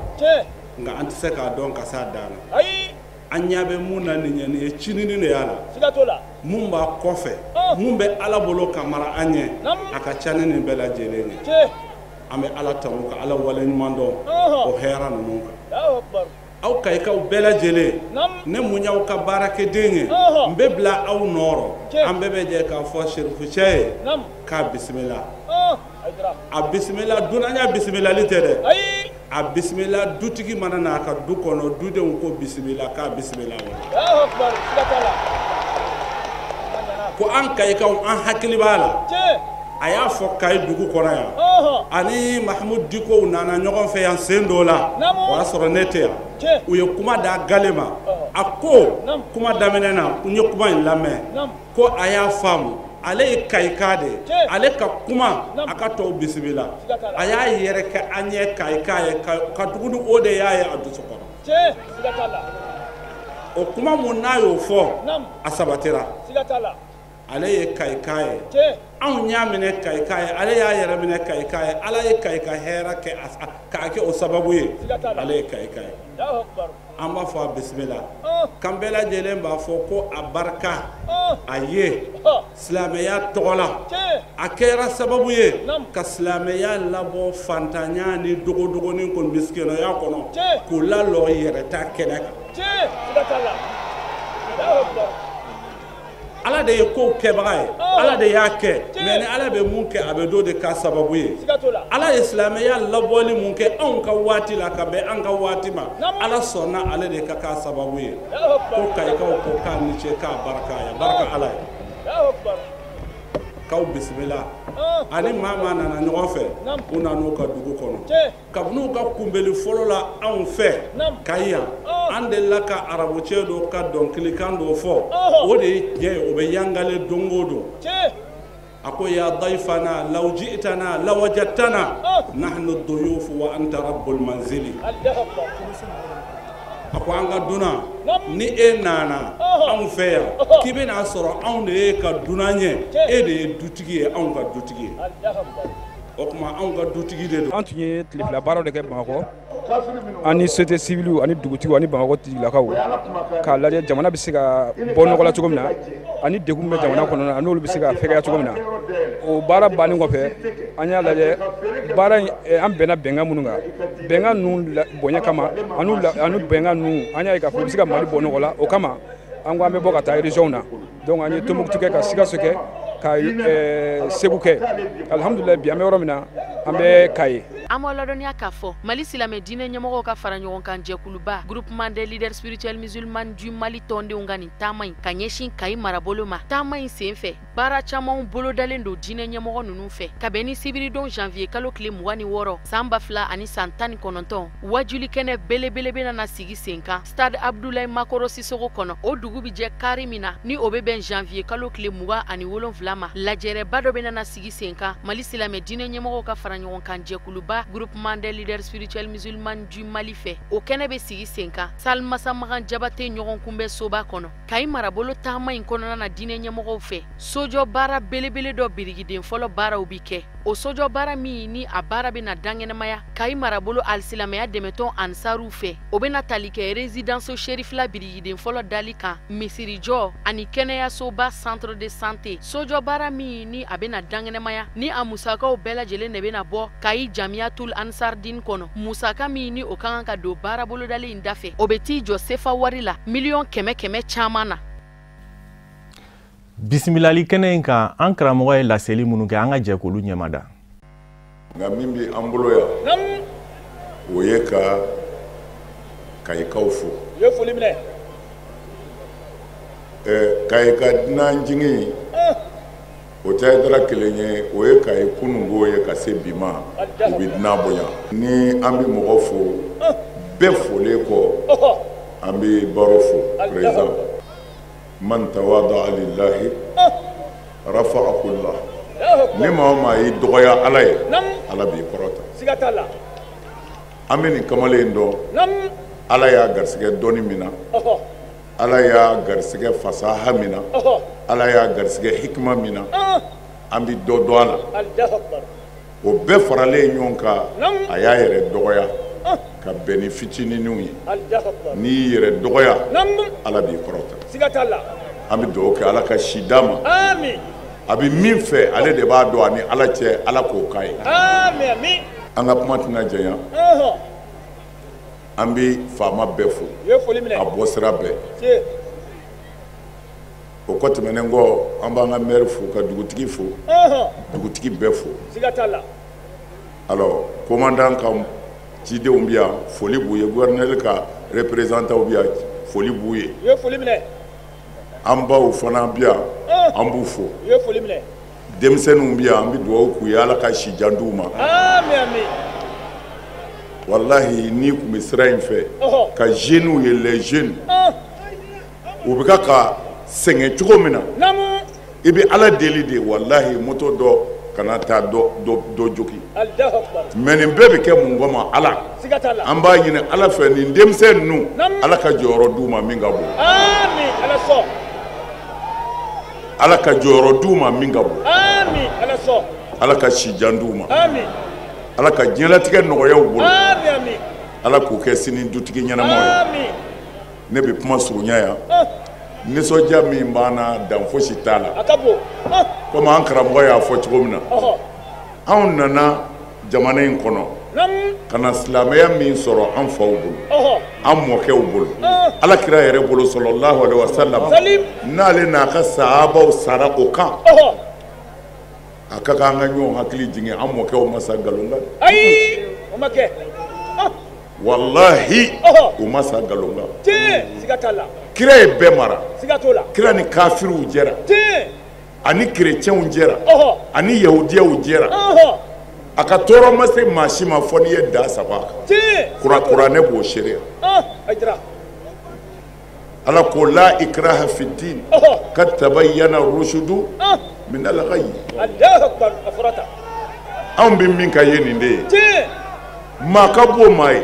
D: nka an tɛ se k'a dɔn ka s'a dan na. An ɲɛ bɛ mun na nin ye nin ye cinini de y'a la mun b'a kɔfɛ mun bɛ Ala bolo ka mara an ɲɛ a ka ca ni nin bɛɛ lajɛlen ye an bɛ Ala tanu ka Ala waleɲuman dɔn o hɛrɛ ninnu kan aw kayikaw bɛɛ lajɛlen ne mun y'aw ka baarakɛden ye n bɛ bila aw nɔrɔ an bɛɛ bɛ jɛ k'a fɔ Serifu cɛ ye k'a bisimila a bisimila dunanya bisimilali tɛ dɛ a bisimila dutigi mana n'a ka du kɔnɔ dudenw ko bisimila k'a bisimila wa ko an kayikaw an hakili b'a la a y'a fɔ Kayi dugu kɔnɔ yan ani Mahamudu Dikow nana ɲɔgɔn fɛ yan sen dɔ la o y'a sɔrɔ ne tɛ yan u ye kuma d'a gale ma a ko kuma daminɛ na n ye kuma in lamɛn ko a y'a faamu ale ye kayika de ye ale ka kuma a ka tɔw bisimila a y'a yɛrɛ kɛ an ɲɛ kayika ye ka tuguni o de y'a ye a dusu kɔnɔ o kuma mun n'a y'o fɔ a sabatira ale ye kayika ye anw y'a minɛ kayika ye ale y'a yɛrɛ minɛ kayika ye Ala ye kayika hɛrɛ kɛ k'a kɛ o sababu ye ale ye kayika ye an b'a fɔ a bisimila kan bɛɛ lajɛlen b'a fɔ ko a barika a ye silamɛya tɔgɔ la a kɛra sababu ye ka silamɛya labɔ fantanya ni dogodogonin ko misikinaya kɔnɔ k'o lalɔ yɛrɛta kɛnɛ kan Ala de ye kow kɛbaga ye Ala de y'a kɛ mais ni Ala bɛ mun kɛ a bɛ dɔ de k'a sababu ye Ala ye silamɛya labɔli mun kɛ anw ka waati la ka bɛn an ka waati ma Ala sɔnna ale de ka k'a sababu ye ko kayikaw ko k'a ni ce k'a barika ye barika Ala ye k'aw bisimila ani maa maa nana ɲɔgɔn fɛ u nan'u ka dugu kɔnɔ kabini u ka kunbɛli fɔlɔ la anw fɛ Kayi yan an delila ka arabucɛ dɔ ka dɔnkilikan dɔ fɔ o de ye tiɲɛ ye o bɛ yangale don o don a ko ya dayfana law ji'tana lawajadtana nahnu duyufu wa anta rabbul manzili a ko an ka dunan ni e nana anw fɛ yan k'i bɛna sɔrɔ anw de ye ka dunan ye e de ye dutigi ye anw ka dutigi ye o tuma anw ka dutigi de don.
E: An tun ye tile fila baaraw de kɛ Bamakɔ an ni société civile ani dugutigiw ani Bamakɔ tigilakaw k'a lajɛ jamana bɛ se ka bɔ nɔgɔ la cogo min na ani degun bɛ jamana kɔnɔ n'olu bɛ se ka fɛgɛya cogo min na o baara bannen kɔfɛ an y'a lajɛ baara in an bɛnna bɛnkan minnu kan bɛnkan ninnu bonya kama ani bɛnkan ninnu an y'a ye k'a fɔ u bɛ se ka Mali bɔ nɔgɔ la o kama an ko an bɛ bɔ ka taa région na donc an ye Tombouctou kɛ ka Sikaso kɛ ka Segu kɛ alhamdulilayi bi an bɛ yɔrɔ min na an bɛ Kayi.
B: An b'aw ladɔnniya k'a fɔ Mali silamɛ diinɛ ɲɛmɔgɔw ka fara ɲɔgɔn kan jɛkuluba groupement des leaders spirituels musulmans du Mali tɔndenw ka nin taama in ka ɲɛsin Kayi marabolo ma taama in senfɛ baara camanw bolodalen don diinɛ ɲɛmɔgɔ ninnu fɛ ka bɛn ni sibiridon janvier kalo tile 26 san 2019 wajuli kɛnɛ belebele bɛna na sigi sen kan stade Abdoulaye Makoro Sissoko kɔnɔ o dugu bɛ jɛ kari min na ni o bɛ bɛn janvier kalo tile 27 ma lajɛrɛba dɔ bɛna na sigi sen kan Mali silamɛ diinɛ ɲɛmɔgɔw ka fara ɲɔgɔn kan jɛkuluba groupement des leaders spirituels musulmans du Mali fɛ o kɛnɛ bɛ sigi sen kan salle Masamagan Jabate ɲɔgɔn kunbɛn soba kɔnɔ Kayi marabolo taama in kɔnɔna na diinɛ ɲɛmɔgɔw fɛ sojɔ baara belebele dɔ birikiden fɔlɔ baaraw bi kɛ o sojɔ baara min ni a baara bɛna dankɛnɛmaya Kayi marabolo alisilamɛya dɛmɛtɔn ansaruw fɛ o bɛna tali kɛ résidence Cherifla birikiden fɔlɔ dali kan misirijɔ ani kɛnɛyasoba centre de santé sojɔ baara min ni a bɛna dankɛnɛmaya ni a musakaw bɛɛ lajɛlen de bɛna bɔ Kayi Jamiyatul Ansardin kɔnɔ musaka min ni o ka kan ka don baara bolodalen in dafɛ o bɛ t'i jɔ sefa wari la miliyɔn 100 caman na.
A: Bisimilali kɛnɛ in kan an karamɔgɔ ye laseli minnu kɛ an ka jɛ k'olu ɲɛmada.
G: Nka min bɛ an bolo yan o ye ka Kayikaw fo.
C: U ye foli minɛ.
G: Kayika dunanjigin o tɛ Hayidara kelen ye o ye Kayi kununko ye ka se bi ma u bɛ dunan bonya. Ni an bɛ mɔgɔ fo bɛɛ folen kɔ an bɛ baro fo président. Man tawada'a lillahi rafa'ahu Allah. Ni maa o maa y'i dɔgɔya Ala ye Ala b'i kɔrɔta.
C: Siga t'a la.
G: An bɛ nin kamalen in dɔn Ala y'a garisɛgɛ dɔnni min na Ala y'a garisɛgɛ fasaha min na Ala y'a garisɛgɛ hikima min na an bɛ dɔ dɔn a la. O bɛɛ faralen ɲɔgɔn kan a y'a yɛrɛ dɔgɔya. Ka bɛn ni fitininw ye. N'i y'i yɛrɛ dɔgɔya, Ala b'i kɔrɔta. An bɛ dugawu kɛ Ala ka si d'a ma. A bɛ min fɛ ale de b'a dɔn ani Ala cɛ, Ala k'o k'a ye. An ka kuma tɛna janya. An bɛ faama bɛɛ fo, a bɔ sira bɛɛ. O kɔ tɛmɛnen kɔ, an b'an ka maire fo, ka dugutigi fo, dugutigi bɛɛ fo. Alors commandant ka cidenw bɛ yan, foli b'u ye. Gouverneur ka représentant bɛ yan, foli b'u ye. An baw fana bɛ yan, an b'u fo. Denmisɛnninw bɛ yan, an bɛ dugawu k'u ye, Ala ka si jan d'u ma. Walahi, n'i tun bɛ sira in fɛ ka jeunes ye, les jeunes, u bɛ ka sɛgɛn cogo min na, i bɛ Ala deli de, walahi, moto dɔ kana taa dɔ jogi. Mais nin bɛɛ bɛ kɛ mun kama? Ala, an b'a ɲini Ala fɛ, nin denmisɛn ninnu, Ala ka jɔyɔrɔ d'u ma min ka bon. Ala ka jɔyɔrɔ d'u ma min ka bon. Ala ka si jan d'u ma. Ala ka diɲɛlatigɛ nɔgɔya u bolo. Ala k'u kɛ sini dutigi ɲɛnamaw ye. Ne bɛ kuma surunya yan. Nisɔndiya min b'an na, dan fosi t'a la. Komi an karamɔgɔ y'a fɔ cogo min na, anw nana jamana in kɔnɔ ka na silamɛya min sɔrɔ an faw bolo, an mɔkɛw bolo, Ala kira yɛrɛ bolo, sallallahu alaihi wa sallam, n'ale n'a ka sahabaw sara o kan, a ka kan an ka ɲɔgɔn hakili jigin, an mɔkɛw ma sa nkalon kan.
C: Ayi, o ma kɛ.
G: Walahi, u ma sa nkalon kan.
C: Siga t'a la.
G: Kira ye bɛɛ mara.
C: Siga t'o la.
G: Kira ni kafiriw jɛra, ani kerecɛnw jɛra, ani yahudiyaw jɛra. A ka tɔɔrɔ ma se maa si ma fɔ n'i ye da saba kan. Kuranɛ b'o seereya. Ala ko la ikraha fi din kad tabayyana rushudu min al-ghayy. Anw bɛ min ka ye nin de ye. Maa ka bon maa ye,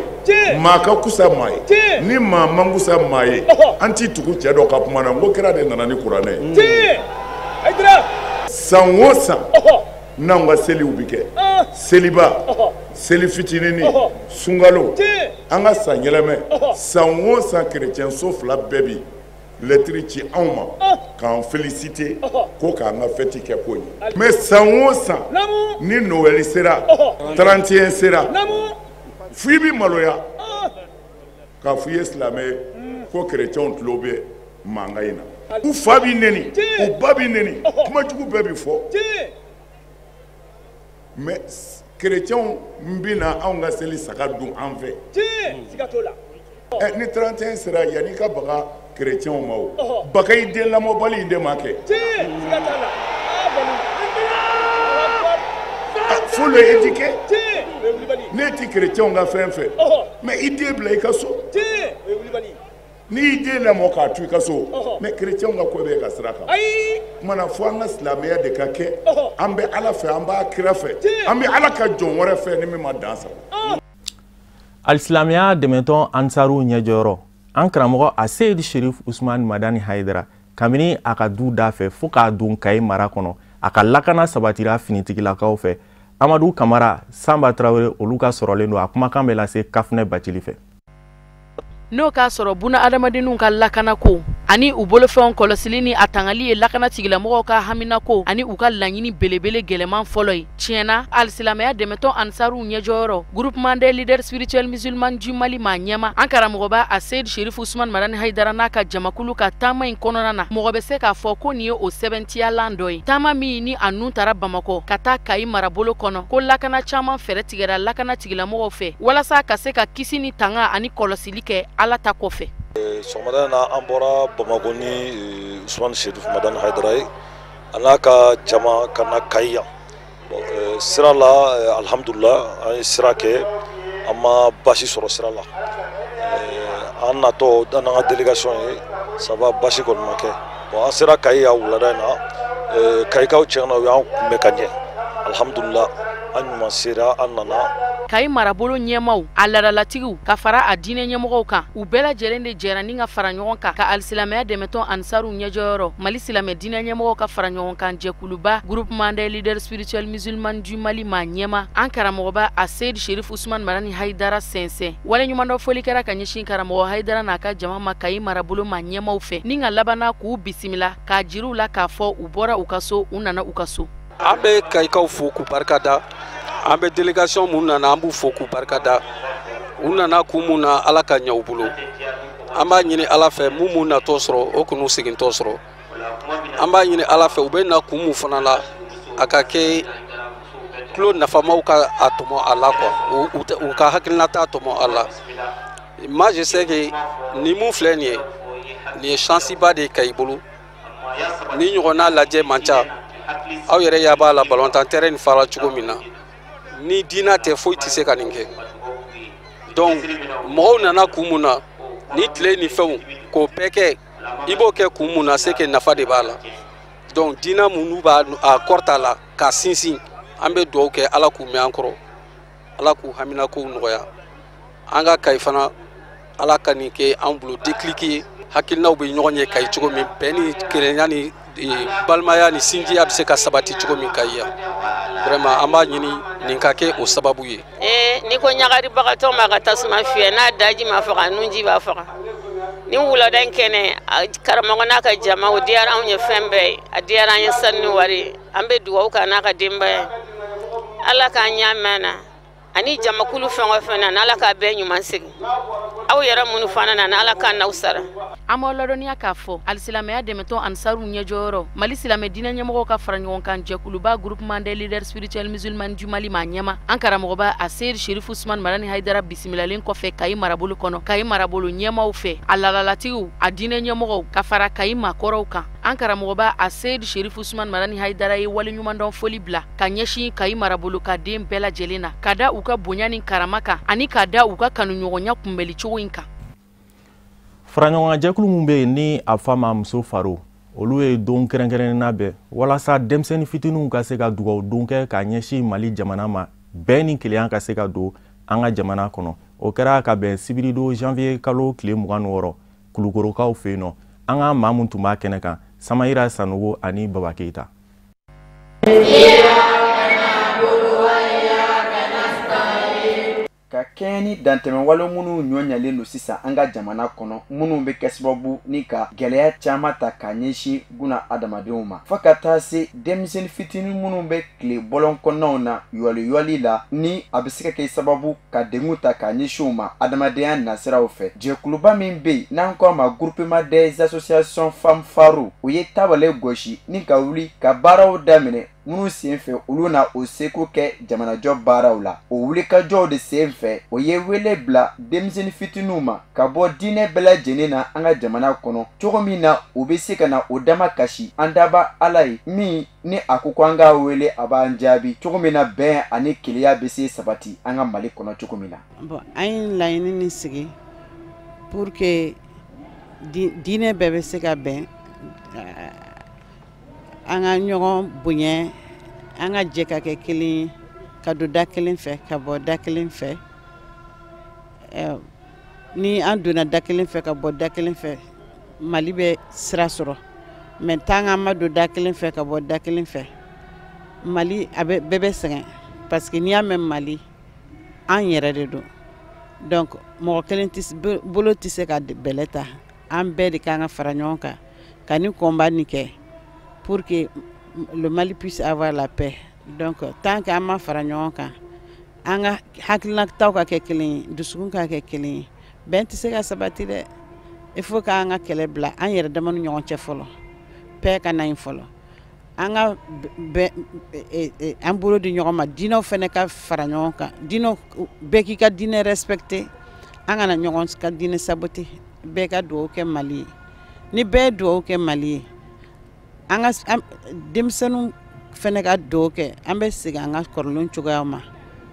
G: maa ka kusa maa ye, ni maa man kusa maa ye, an t'i tugu cɛ dɔ ka kuma na. N ko kira de nana ni kuranɛ ye. San o san n'anw ka seliw bi kɛ, seliba, seli fitinini, sunkalo, an ka san yɛlɛmɛ, san o san kerecɛnso fila bɛɛ bi lɛtiri ci anw ma k'an féliciter ko k'an ka fɛti kɛ ko ɲɛ. Mais san o san ni Noël sera, 31 sera, f'i bi maloya k'a f'i ye silamɛ ye ko kerecɛnw tulo bɛ mankan in na. U fa b'i neni, u ba b'i neni, kuma jugu bɛɛ bi fɔ. Mais kerecɛnw bɛ na anw ka seli saga dun an fɛ. Ni 31 sera, yanni i ka baga kerecɛnw ma, o baga i den lamɔbali in de ma kɛ. Faut le éduquer. Ne ti kerecɛnw ka fɛn fɛ, mais i den bila i ka so. N'i y'i den lamɔ k'a to i ka so, mais kerecɛnw ka ko bɛ ka sira kan. Kuma na fo an ka silamɛya de ka kɛ. An bɛ Ala fɛ, an b'a kira fɛ, an bɛ Ala ka jɔn wɛrɛ fɛ ni min ma dan sago.
A: Alisilamɛya dɛmɛtɔn Ansaru ɲɛjɔyɔrɔ, an karamɔgɔ Aseyid Sherif Usman Madani Hayidara, kabini a ka du da fɛ fo k'a don Kayi mara kɔnɔ, a ka lakana sabatira finitigilakaw fɛ. Amadu Kamara, Sanba Tarawele, olu ka sɔrɔlen don. A kumakan bɛ lase Kafunɛ Bacili fɛ.
B: N'o k'a sɔrɔ buna adamadenw ka lakanako ani u bolofɛnw kɔlɔsili ni a tangali ye lakana tigilamɔgɔw ka haminako ani u ka laɲini belebele gɛlɛman fɔlɔ ye. Tiɲɛna, alisilamɛya dɛmɛtɔn Ansaruw ɲɛjɔyɔrɔ, groupement des leaders spirituels musulmans du Mali maa ɲɛma, an karamɔgɔba Aseyid Sherif Usman Madani Hayidara n'a ka jamakulu ka taama in kɔnɔna na, mɔgɔ bɛ se k'a fɔ ko nin ye o sɛbɛntiyalan dɔ ye. Taama min ni a nun taara Bamakɔ ka taa Kayi marabolo kɔnɔ, ko lakana caman fɛɛrɛ tigɛra lakana tigilamɔgɔw fɛ walasa ka se ka kisi ni tanga ani kɔlɔsili kɛ Ala ta kɔfɛ.
H: Sɔgɔmada in na, an bɔra Bamakɔ ni Usman Sherif Madani Hayidara ye, a n'a ka jama ka na Kayi yan. Sira la, alhamdulillah, an ye sira kɛ, an ma baasi sɔrɔ sira la. An natɔ an n'an ka délégation ye, ça va, baasi kɔni ma kɛ. Bon, an sera Kayi yan wulada in na, Kayikaw tiɲɛ na, u y'an kunbɛn ka ɲɛ, alhamdulillah, an ɲuman sera, an nana.
B: Kayi marabolo ɲɛmaw, a ladalatigiw, ka fara a diinɛ ɲɛmɔgɔw kan, u bɛɛ lajɛlen de jɛra ni ka fara ɲɔgɔn kan ka alisilamɛya dɛmɛtɔn Ansaruw ɲɛjɔyɔrɔ, Mali silamɛ diinɛ ɲɛmɔgɔw ka fara ɲɔgɔn kan jɛkuluba, Groupement des leaders spirituels musulmans du Mali maa ɲɛma, an karamɔgɔba a Seyid Sherif Usman Madani Hayidara sɛnsɛn. Waleɲumandɔn foli kɛra ka ɲɛsin karamɔgɔ Hayidara n'a ka jama ma Kayi marabolo maa ɲɛmaw fɛ, ni ka labanna k'u bisimila k'a jiriw la k'a fɔ u bɔra u ka so, u nana u ka so.
I: An bɛ Kayikaw fo k'u barika da, an bɛ délégation mun nana, an b'u fo k'u barika da. U nana kun mun na, Ala ka ɲɛ u bolo. An b'a ɲini Ala fɛ mun natɔ sɔrɔ, o k'u segintɔ sɔrɔ. An b'a ɲini Ala fɛ u bɛ na kun mun fana la, a ka kɛ tulo nafamaw ka a tɔmɔ a la quoi, u ka hakilina t'a tɔmɔ a la. Moi je sais que ni mun filɛ nin ye, nin ye chance ba de ye Kayi bolo. Ni ɲɔgɔnna lajɛ man ca. Aw yɛrɛ y'a b'a la balontan terrain nin fara cogo min na, ni diinɛ tɛ foyi tɛ se ka nin kɛ. Donc mɔgɔw nana kun mun na, ni tile ni fɛnw k'o bɛɛ kɛ, i b'o kɛ kun mun na, c'est que nafa de b'a la. Donc diinɛ minnu b'a a kɔrɔta la k'a sinsin, an bɛ dugawu kɛ Ala k'u mɛn an kɔrɔ, Ala k'u haminakow nɔgɔya. An ka Kayi fana, Ala ka nin kɛ an bolo déclic ye, hakilinaw bɛ ɲɔgɔn ye Kayi cogo min, bɛn ni kelenya ni balimaya ni sinjiya bɛ se ka sabati cogo min Kayi yan. Vraiment an b'a ɲini nin ka kɛ o sababu ye.
J: N'i ko ɲagaribagatɔ ma ka tasuma fiyɛ, n'a daji ma faga, nunji b'a faga. Ni wulada in kɛnɛ, karamɔgɔ n'a ka jama, o diyara anw ye fɛn bɛɛ ye, a diyara an ye sanu ni wari. An bɛ dugawu k'a n'a ka denbaya ye, Ala k'an ɲɛ mɛn na, ani jamakulu fɛn o fɛn na, Ala k'a bɛɛ ɲuman segin. Aw yɛrɛ minnu fana nana, Ala k'an n'aw sara.
B: An b'aw ladɔnniya k'a fɔ alisilamɛya dɛmɛtɔn Ansaruw ɲɛjɔyɔrɔ, Mali silamɛ diinɛ ɲɛmɔgɔw ka fara ɲɔgɔn kan jɛkuluba, Groupement des leaders spirituels musulmans du Mali maa ɲɛma, an karamɔgɔba a Seyid Sherif Usman Madani Hayidara bisimilalen kɔfɛ Kayi marabolo kɔnɔ, Kayi marabolo ɲɛmaw fɛ, a ladalatigiw, a diinɛ ɲɛmɔgɔw, ka fara Kayi maakɔrɔw kan, an karamɔgɔba a Seyid Sherif Usman Madani Hayidara ye waleɲumandɔn foli bila ka ɲɛsin Kayi marabolo ka den bɛɛ lajɛlen na, ka da u ka bonya ni karama kan, ani ka da u ka kanuɲɔgɔnya kunbɛli cogo in kan.
A: Faraɲɔgɔnjɛkulu min bɛ yen ni a fa ma muso faro, olu ye don kɛrɛnkɛrɛnnen labɛn walasa denmisɛnnin fitininw ka se ka dugawu don kɛ ka ɲɛsin Mali jamana ma, bɛn ni kelenya ka se ka don an ka jamana kɔnɔ. O kɛra ka bɛn sibiridon janvier kalo tile 26 Kulukorokaw fɛ yen nɔ. An ka maa mun tun b'a kɛnɛ kan, Samayira Sanogo ani Baba Keyita.
K: Ka kɛɲɛ ni dantɛmɛwale minnu ɲɔ ɲalen don sisan an ka jamana kɔnɔ, minnu bɛ kɛ sababu ni ka gɛlɛya caman ta k'a ɲɛsin buna adamadenw ma, fo ka taa se denmisɛnnin fitinin minnu bɛ tile bɔlɔn kɔnɔnaw na yɔliyɔli la, ni a bɛ se ka kɛ sababu ka degun ta k'a ɲɛsin u ma adamadenya nasiraw fɛ. Jɛkuluba min bɛ yen n'an ko a ma Groupement des associations femmes phares, o ye tabale gosi ni ka wuli ka baaraw daminɛ minnu senfɛ olu na o seko kɛ jamanajɔ baaraw la. O wulikajɔw de senfɛ, o ye wele bila denmisɛnnin fitininw ma ka bɔ diinɛ bɛɛ lajɛlen na an ka jamana kɔnɔ, cogo min na u bɛ se ka na o dama kasi an daba Ala ye min ni a ko ko an k'a wele a b'an jaabi, cogo min na bɛn ani kelenya bɛ se sabati an ka Mali kɔnɔ cogo min na.
L: Bon, an ye laɲini min sigi pour que diinɛ bɛɛ bɛ se ka bɛn, an ka ɲɔgɔn bonya, an ka jɛ ka kɛ kelen ye, ka don da kelen fɛ, ka bɔ da kelen fɛ. Ni an donna da kelen fɛ ka bɔ da kelen fɛ, Mali bɛ sira sɔrɔ. Mais tant qu'an ma don da kelen fɛ ka bɔ da kelen fɛ, Mali a bɛ bɛɛ bɛ sɛgɛn, parce que n'i y'a mɛn Mali, an yɛrɛ de don. Donc mɔgɔ kelen tɛ bolo tɛ se ka bɛlɛ ta, an bɛɛ de kan ka fara ɲɔgɔn kan ka ni combat nin kɛ pour que le Mali puisse avoir la paix. Donc tant qu'an ma fara ɲɔgɔn kan, an ka hakilinataw ka kɛ kelen ye, dusukun ka kɛ kelen ye, bɛn tɛ se ka sabati dɛ. Il faut k'an ka kɛlɛ bila an yɛrɛ dama ni ɲɔgɔn cɛ fɔlɔ, paix ka na yen fɔlɔ, an ka bɛn, an bolo di ɲɔgɔn ma, diinɛw fana ka fara ɲɔgɔn kan, diinɛw bɛɛ k'i ka diinɛ respecter, an kana ɲɔgɔn ka diinɛ saboter, bɛɛ ka dugawu kɛ Mali ye. Ni bɛɛ ye dugawu kɛ Mali ye, an ka denmisɛnninw fana ka dugawu kɛ, an bɛ segin an ka kɔrɔlen cogoyaw ma,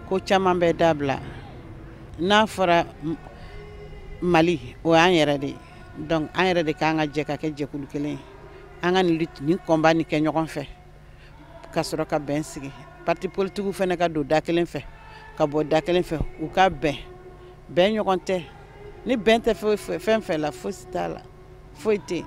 L: ko caman bɛ dabila. N'a fɔra Mali, o y'an yɛrɛ de ye. Donc an yɛrɛ de k'an ka jɛ ka kɛ jɛkulu kelen ye, an ka nin combat nin kɛ ɲɔgɔn fɛ ka sɔrɔ ka bɛn sigi. Parti politique fana ka don da kelen fɛ ka bɔ da kelen fɛ, u ka bɛn. Bɛn ɲɔgɔn tɛ, ni bɛn tɛ fɛn fɛn la, fosi t'a la, foyi tɛ yen.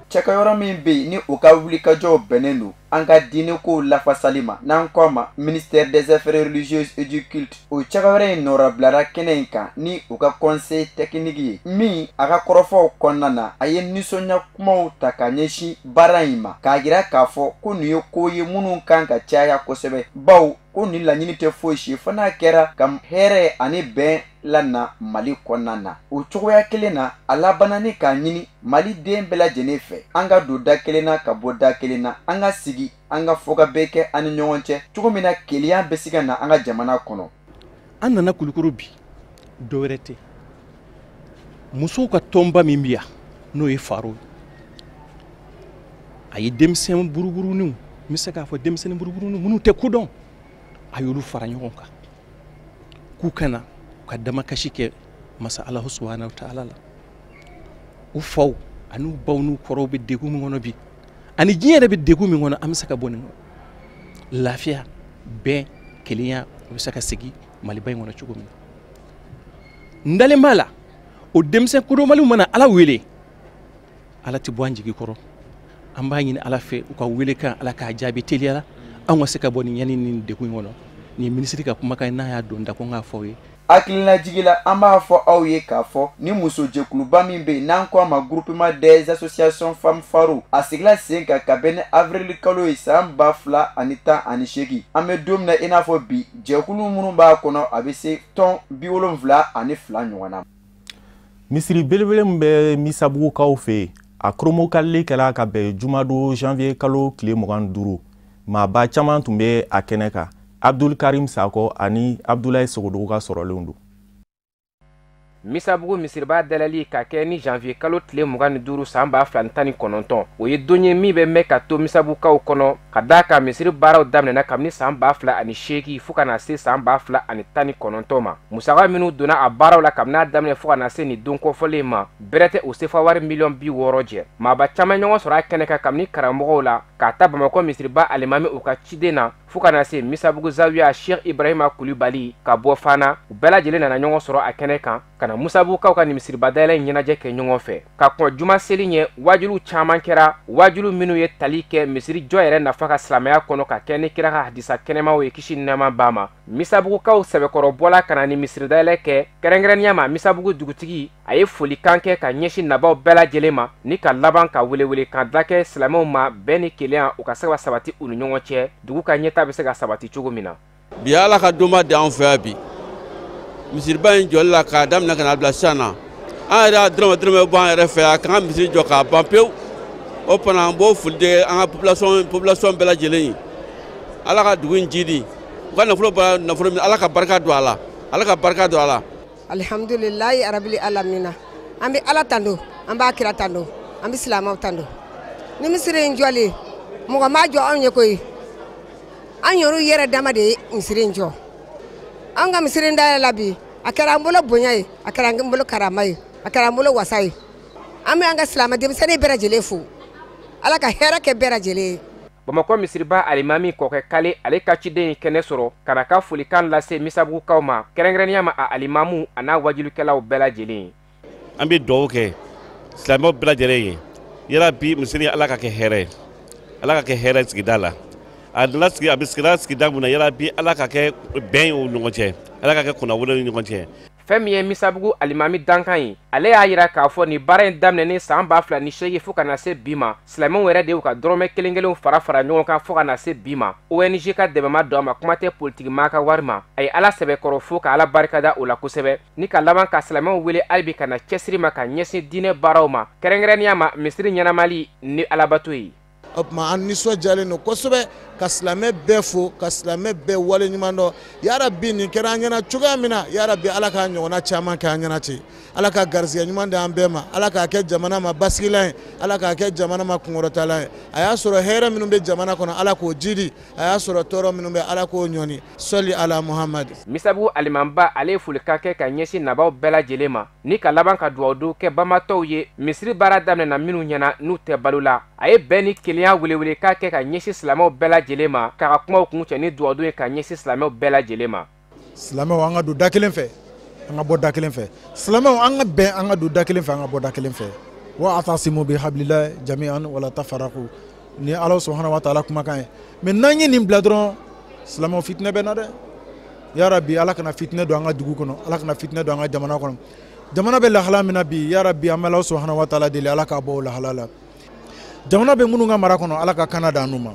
K: Cɛkɛyɔrɔ min bɛ yen ni u ka wulikajɔw bɛnnen don an ka diinɛkow lafasali ma, n'an ko a ma ministère des affaires religieuses et du culte, o cɛkɛyɔrɔ in nɔrabilara kɛnɛ in kan ni u ka conseil technique ye, min a ka kɔrɔfɔw kɔnɔna na a ye nisɔndiya kumaw ta ka ɲɛsin baara in ma, k'a jira k'a fɔ ko nin ye ko ye minnu kan ka caya kosɛbɛ, bawo ko nin laɲini tɛ foyi si fo n'a kɛra ka hɛrɛ ani bɛn lana Mali kɔnɔna na. O cogoya kelen na, a labanna ni k'a ɲini Mali den bɛɛ lajɛlen fɛ, an ka don da kelen na ka bɔ da kelen na, an ka sigi, an ka fɔkabɛn kɛ an ni ɲɔgɔn cɛ cogo min na kelenya bɛ se ka na an ka jamana kɔnɔ.
M: An nana Kulukoro bi, dɔ wɛrɛ tɛ, musow ka tɔnba min bɛ yan n'o ye Faro ye, a ye denmisɛn buruburuninw, n bɛ se k'a fɔ denmisɛnnin buruburuninw minnu tɛ ko dɔn, a y'olu fara ɲɔgɔn kan k'u ka na u ka damakasi kɛ masa Alahu subahana wa taala la. U faw ani u baw n'u kɔrɔw bɛ degun min kɔnɔ bi, ani diɲɛ yɛrɛ bɛ degun min kɔnɔ, an bɛ se ka bɔ nin kɔnɔ. Lafiya, bɛn, kelenya, o bɛ se ka segin Maliba in kɔnɔ cogo min na. N dalen b'a la, o denmisɛn kodɔnbaliw mana Ala wele, Ala tɛ bɔ an jigi kɔrɔ. An b'a ɲini Ala fɛ u ka welekan Ala k'a jaabi teliya la, an ka se ka bɔ nin ɲani ni degun in kɔnɔ. Nin ye minisiri ka kumakan ye, n'a y'a don da ko n k'a fɔ aw ye.
K: Hakilinajigi la, an b'a fɔ aw ye k'a fɔ ni musojɛkuluba min bɛ yen n'an ko a ma groupement des associations femmes Faro, a sigila sen kan ka bɛn ni avril kalo ye san 2018. An bɛ don min na i n'a fɔ bi, jɛkulu minnu b'a kɔnɔ a bɛ se tɔn 72 ɲɔgɔn na.
A: Misiri belebele min bɛ Misabugukaw fɛ yen, a koromokalili kɛra ka bɛn jumadon janvier kalo tile 25. Maaba caman tun bɛ a kɛnɛ kan. Abdul Karim Sakɔ ani Abdoulaye Sogodogo ka sɔrɔlenw don.
N: Misabugu misiriba dayɛlɛli ka kɛ ni janvier kalo tile 25 san 2019, o ye don ye min bɛ mɛn ka to Misabukaw kɔnɔ, ka d'a kan misiri baaraw daminɛna kabini san 2008 fo ka na se san 2019 ma. Musaka minnu donna a baaraw la kabini a daminɛ fo ka na se nin don kɔfɔlen ma, bɛrɛ tɛ o sefa wari miliyɔn 60 jɛ. Maaba caman ɲɔgɔn sɔrɔ a kɛnɛ kan kabini karamɔgɔw la, k'a ta Bamakɔ misiriba alimami u ka ciden na fo ka na se Misabugu zawiya Sheikh Ibrahima Kulibali ka bɔ Fana, u bɛɛ lajɛlen nana ɲɔgɔn sɔrɔ a kɛnɛ kan ka na Musabugukaw ka nin misiriba dayɛlɛ in ɲɛnajɛ kɛ ɲɔgɔn fɛ. Ka kɔn juma seli ɲɛ, waajulu caman kɛra, waajulu minnu ye tali kɛ misiri jɔ yɛrɛ nafa ka silamɛya kɔnɔ ka kɛ ni kira ka hadisa kɛnɛmaw ye kisi ni nɛɛma b'a ma. Misabugukaw sɛbɛkɔrɔ bɔla ka na ni misiri dayɛlɛ kɛ, kɛrɛnkɛrɛnnenya ma Misabugu dugutigi a ye folikan kɛ ka ɲɛsin nabaw bɛɛ lajɛlen ma, ni ka laban ka welewelekan da kɛ silamɛw ma bɛn ni kelenya u ka se ka sabati u ni ɲɔgɔn cɛ, dugu ka ɲɛta bɛ se ka sabati cogo min na.
O: Bi Ala ka donba di anw fɛ yan bi, misiriba in jɔli la k'a daminɛ ka n'a bila sisan na, an yɛrɛ y'a dɔrɔmɛ dɔrɔmɛ bɔ an yɛrɛ fɛ yan k'an ka misiri jɔ k'a ban pewu. O fana an b'o foli di an ka population bɛɛ lajɛlen ye. Ala ka dugu in jidi, u ka nafolo bɔra nafolo min, Ala ka barika don a la, Ala ka barika don a la.
P: Alihamdulilayi arabili alamina, an bɛ Ala tando, an b'a kira tando, an bɛ silamɛw tando. Ni misiri in jɔlen, mɔgɔ m'a jɔ anw ye koyi, an yɛrɛw yɛrɛ dama de ye misiri in jɔ. An ka misiri in dayɛlɛ la bi, a kɛra an bolo bonya ye, a kɛra an bolo karama ye, a kɛra an bolo wasa ye. An bɛ an ka silamɛ denmisɛnnin bɛɛ lajɛlen fo, Ala ka hɛrɛ kɛ bɛɛ lajɛlen ye.
N: Bamakɔ misiriba alimami Kɔkɛ Kale ale ka ciden ye kɛnɛ sɔrɔ ka na ka folikan lase Misabugukaw ma, kɛrɛnkɛrɛnnenya ma a alimamu a n'a wajulikɛlaw bɛɛ lajɛlen.
Q: An bɛ dugawu kɛ silamɛw bɛɛ lajɛlen ye, yarabi misiri Ala ka kɛ hɛrɛ ye, Ala ka kɛ hɛrɛ sigida la. A nana sigi, a bɛ sigida sigida mun na, yarabi Ala ka kɛ bɛn ye u ni ɲɔgɔn cɛ, Ala ka kɛ kunnawolo ni ɲɔgɔn cɛ.
N: Fɛn min ye Misabugu alimami dankan ye, ale y'a yira k'a fɔ nin baara in daminɛnen san 2008 fo ka na se bi ma, silamɛw yɛrɛ de y'u ka dɔrɔmɛ kelen kelenw fara fara ɲɔgɔn kan fo ka na se bi ma. ONG ka dɛmɛ ma don a ma, kuma tɛ politiki maa ka wari ma. A ye Ala sɛbɛkɔrɔ fo ka Ala barikada o la kosɛbɛ, ni ka laban ka silamɛw wele hali bi ka na cɛsiri ma ka ɲɛsin diinɛ baaraw ma, kɛrɛnkɛrɛnnenya ma misiri ɲɛnamali ni alabato ye.
R: O tuma an nisɔndiyalen don kosɛbɛ ka silamɛ bɛɛ fo, ka silamɛ bɛɛ waleɲuman dɔn. Yarabi nin kɛra an ɲɛna cogoya min na, yarabi Ala k'a ɲɔgɔnna caman kɛ an ɲɛna ten. Ala ka garisɛgɛ ɲuman di an bɛɛ ma, Ala k'a kɛ jamana ma basigilan ye, Ala k'a kɛ jamana ma kunkɔrɔtalan ye. A y'a sɔrɔ hɛrɛ minnu bɛ jamana kɔnɔ, Ala k'o jidi, a y'a sɔrɔ tɔɔrɔ minnu bɛ, Ala k'o ɲɔni. Sɔli ala Muhamadi.
N: Misabugu alimanba ale ye folikan kɛ ka ɲɛsin nabaw bɛɛ lajɛlen ma, ni ka laban ka dugawu kɛ bamatɔw ye misiri baara daminɛna minnu ɲɛna n'u tɛ balo la. A ye bɛn ni kelenya welewelekan kɛ ka ɲɛsin silamɛw bɛɛ lajɛlen ma, k'a ka kumaw kuncɛ ni dugawu ye ka ɲɛsin silamɛw bɛɛ lajɛlen ma.
F: Silamɛw, an ka don da kelen fɛ, an ka bɔ da kelen fɛ. Silamɛw, an ka bɛn, an ka don da kelen fɛ, an ka bɔ da kelen fɛ. Wa atasimu bi hablillahi jami'an wala tafarraqu, ni Ala subhanahu wa ta'ala kumakan ye. Mais n'an ye nin bila dɔrɔn, silamɛw, fitinɛ bɛ na dɛ. Ya Rabbi, Ala kana fitinɛ don an ka dugu kɔnɔ, Ala kana fitinɛ don an ka jamana kɔnɔ. Jamana bɛ lahala min na bi, ya Rabbi, an bɛ Ala subhanahu wa ta'ala deli, Ala k'a bɔ o lahala la. Jamana bɛ minnu ka mara kɔnɔ, Ala ka kana d'an n'u ma.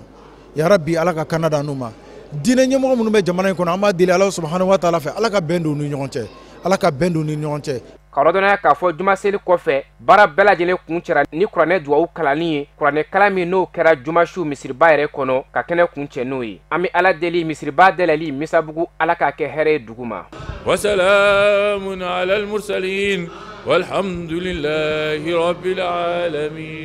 F: Ya Rabbi, Ala ka kana d'an n'u ma. Diinɛ ɲɛmɔgɔ minnu bɛ jamana in kɔnɔ, an b'a deli Ala subhanahu wa ta'ala fɛ, Ala ka bɛn don u ni ɲɔgɔn cɛ, Ala ka bɛn don u ni ɲɔgɔn cɛ.
N: Ka ladɔnniya k'a fɔ jumaseli kɔfɛ, baara bɛɛ lajɛlen kun cɛra ni kuranɛ duwawu kalanni ye, kuranɛ kalan min n'o kɛra jumasiw misiriba yɛrɛ kɔnɔ ka kɛnɛ kun cɛ n'o ye. An bɛ Ala deli misiriba dayɛlɛli Misabugu, Ala k'a kɛ hɛrɛ ye dugu ma.
S: وسلام على المرسلين والحمد لله رب العالمين.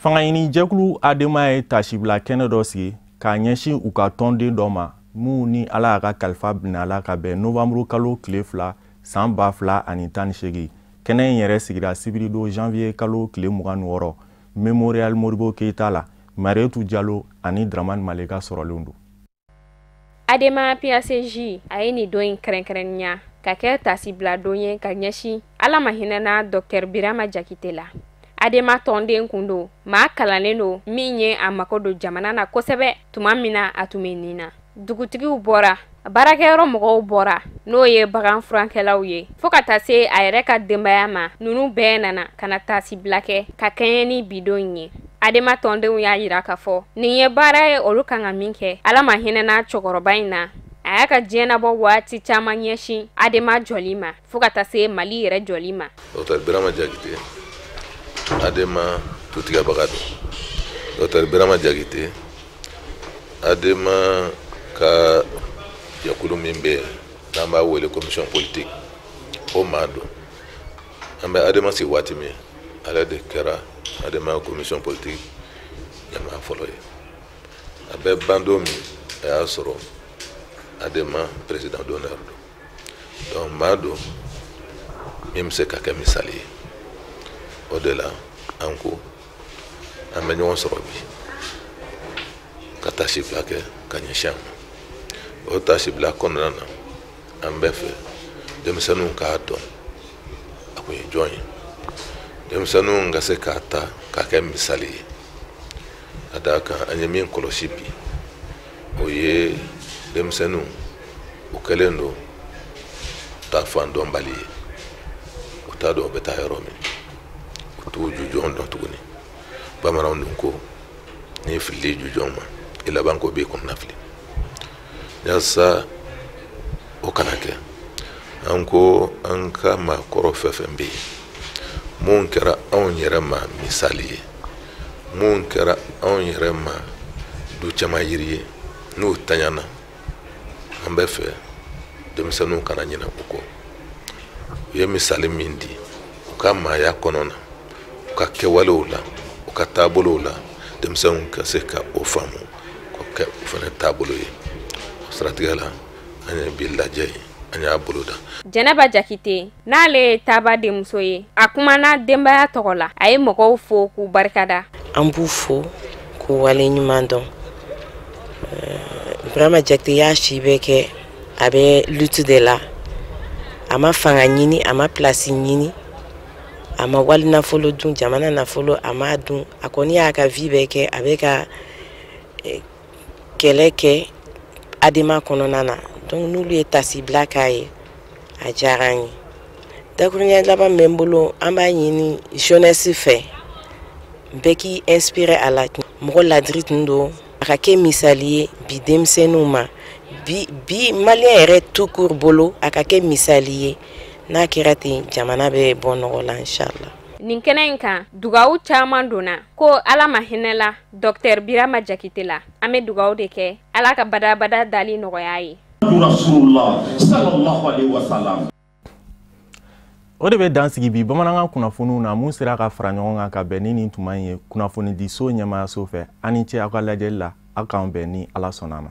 A: Fangaɲini jɛkulu Adema ye tasibila kɛnɛ dɔ sigi k'a ɲɛsin u ka tɔnden dɔ ma, mun ni Ala y'a ka kalifa minɛ a la ka bɛn novanburu kalo tile 2 san 2018. Kɛnɛ in yɛrɛ sigira sibiridon janvier kalo tile 26 Memorial Modibo Keyita la. Marietu Jalo ani Dramane Maleka sɔrɔlenw don.
T: Adema PACJ a ye nin don in kɛrɛnkɛrɛnnenya ka kɛ tasibila don ye ka ɲɛsin Ala ma hinɛna Dr Birama Jakite la. Adema tɔnden kun don, maa kalannen don min ye a mako don jamana na kosɛbɛ tuma min na a tun bɛ nin na. Dugutigiw bɔra, baarakɛyɔrɔ mɔgɔw bɔra, n'o ye bagan furakɛlaw ye, fo ka taa se a yɛrɛ ka denbaya ma. Ninnu bɛɛ nana ka na tasibila kɛ ka kɛɲɛ ni bidon in ye. Adema tɔndenw y'a yira k'a fɔ nin ye baara ye olu kan ka min kɛ. Ala ma hinɛna cɛkɔrɔba in na, a y'a ka diɲɛnabɔ waati caman ɲɛsin Adema jɔli ma fo ka taa se Mali yɛrɛ jɔli ma.
U: Docteur Birama Jakite, Adema tutigɛbaga don. Docteur Birama Jakite, Adema ka jɛkulu min bɛ yen n'an b'a wele commission politique, o maa don. An bɛ Adema sigi waati min, ale de kɛra Adema commission politique ɲɛmaa fɔlɔ ye. A bɛ ban don min, a y'a sɔrɔ Adema président d'honneur don. Donc maa don min bɛ se ka kɛ misali ye. O de la an ko an bɛ ɲɔgɔn sɔrɔ bi ka tasibila kɛ ka ɲɛsin a ma. O tasibila kɔnɔna na, an bɛ fɛ denmisɛnninw k'a dɔn a kun ye jɔn ye, denmisɛnninw ka se k'a ta k'a kɛ misali ye. Ka d'a kan an ye min kɔlɔsi bi, o ye denmisɛnninw u kɛlen don taa fan dɔnbali ye, u t'a dɔn u bɛ taa yɔrɔ min, u t'u jujɔn dɔn tuguni. Bamananw dun ko n'i filili jujɔn ma, i laban ko b'i kɔnɔna fili. Yaasa o kana kɛ, an ko an ka maakɔrɔ fɛn fɛn bɛ yen mun kɛra anw yɛrɛ ma misali ye, mun kɛra anw yɛrɛ ma du caman yiri ye, n'u taɲana, an bɛ fɛ denmisɛnninw kana ɲinɛ u kɔ. U ye misali min di u ka maaya kɔnɔ na, u ka kɛwalew la, u ka taabolow la, denmisɛnninw ka se ka o faamu k'o kɛ u fana taabolo ye. O siratigɛ la, an ye bi lajɛ ye, an y'a boloda.
T: Jɛnɛba Jakite, n'ale ye Taba denmuso ye, a kumana denbaya tɔgɔ la. A ye mɔgɔw fo k'u barikada.
V: An b'u fo k'u waleɲuman dɔn. Birama Jakite y'a si bɛɛ kɛ a bɛ lutte de la. A ma fanga ɲini, a ma place ɲini, a ma wali nafolo dun, jamana nafolo a m'a dun. A kɔni y'a ka vie bɛɛ kɛ a bɛ ka kɛlɛ kɛ Adema kɔnɔna na. Donc n'olu ye tasibila k'a ye, a diyara an ye. Dakuruɲɛ laban bɛ n bolo, an b'a ɲini jeunesse fɛ, bɛɛ k'i inspiré a la. Mɔgɔ ladiri tun don, a ka kɛ misali ye bi denmisɛnninw ma, bi bi maliyɛn yɛrɛ tout court bolo, a ka kɛ misali ye. N'a kɛra ten, jamana bɛ bɔ nɔgɔ la, inshallah.
T: Nin kɛnɛ in kan, dugawu caman donna ko Ala ma hinɛ la Docteur Birama Jakite la. An bɛ dugawu de kɛ Ala ka badabada dali nɔgɔya ye.
A: O de bɛ dan sigi bi bamanankan kunnafoniw na mun sera ka fara ɲɔgɔn kan ka bɛn ni nin tuma in ye kunnafonidiso ɲɛmaayaso fɛ. Aw ni ce aw ka lajɛli la, aw k'an bɛn ni Ala sɔnna a ma.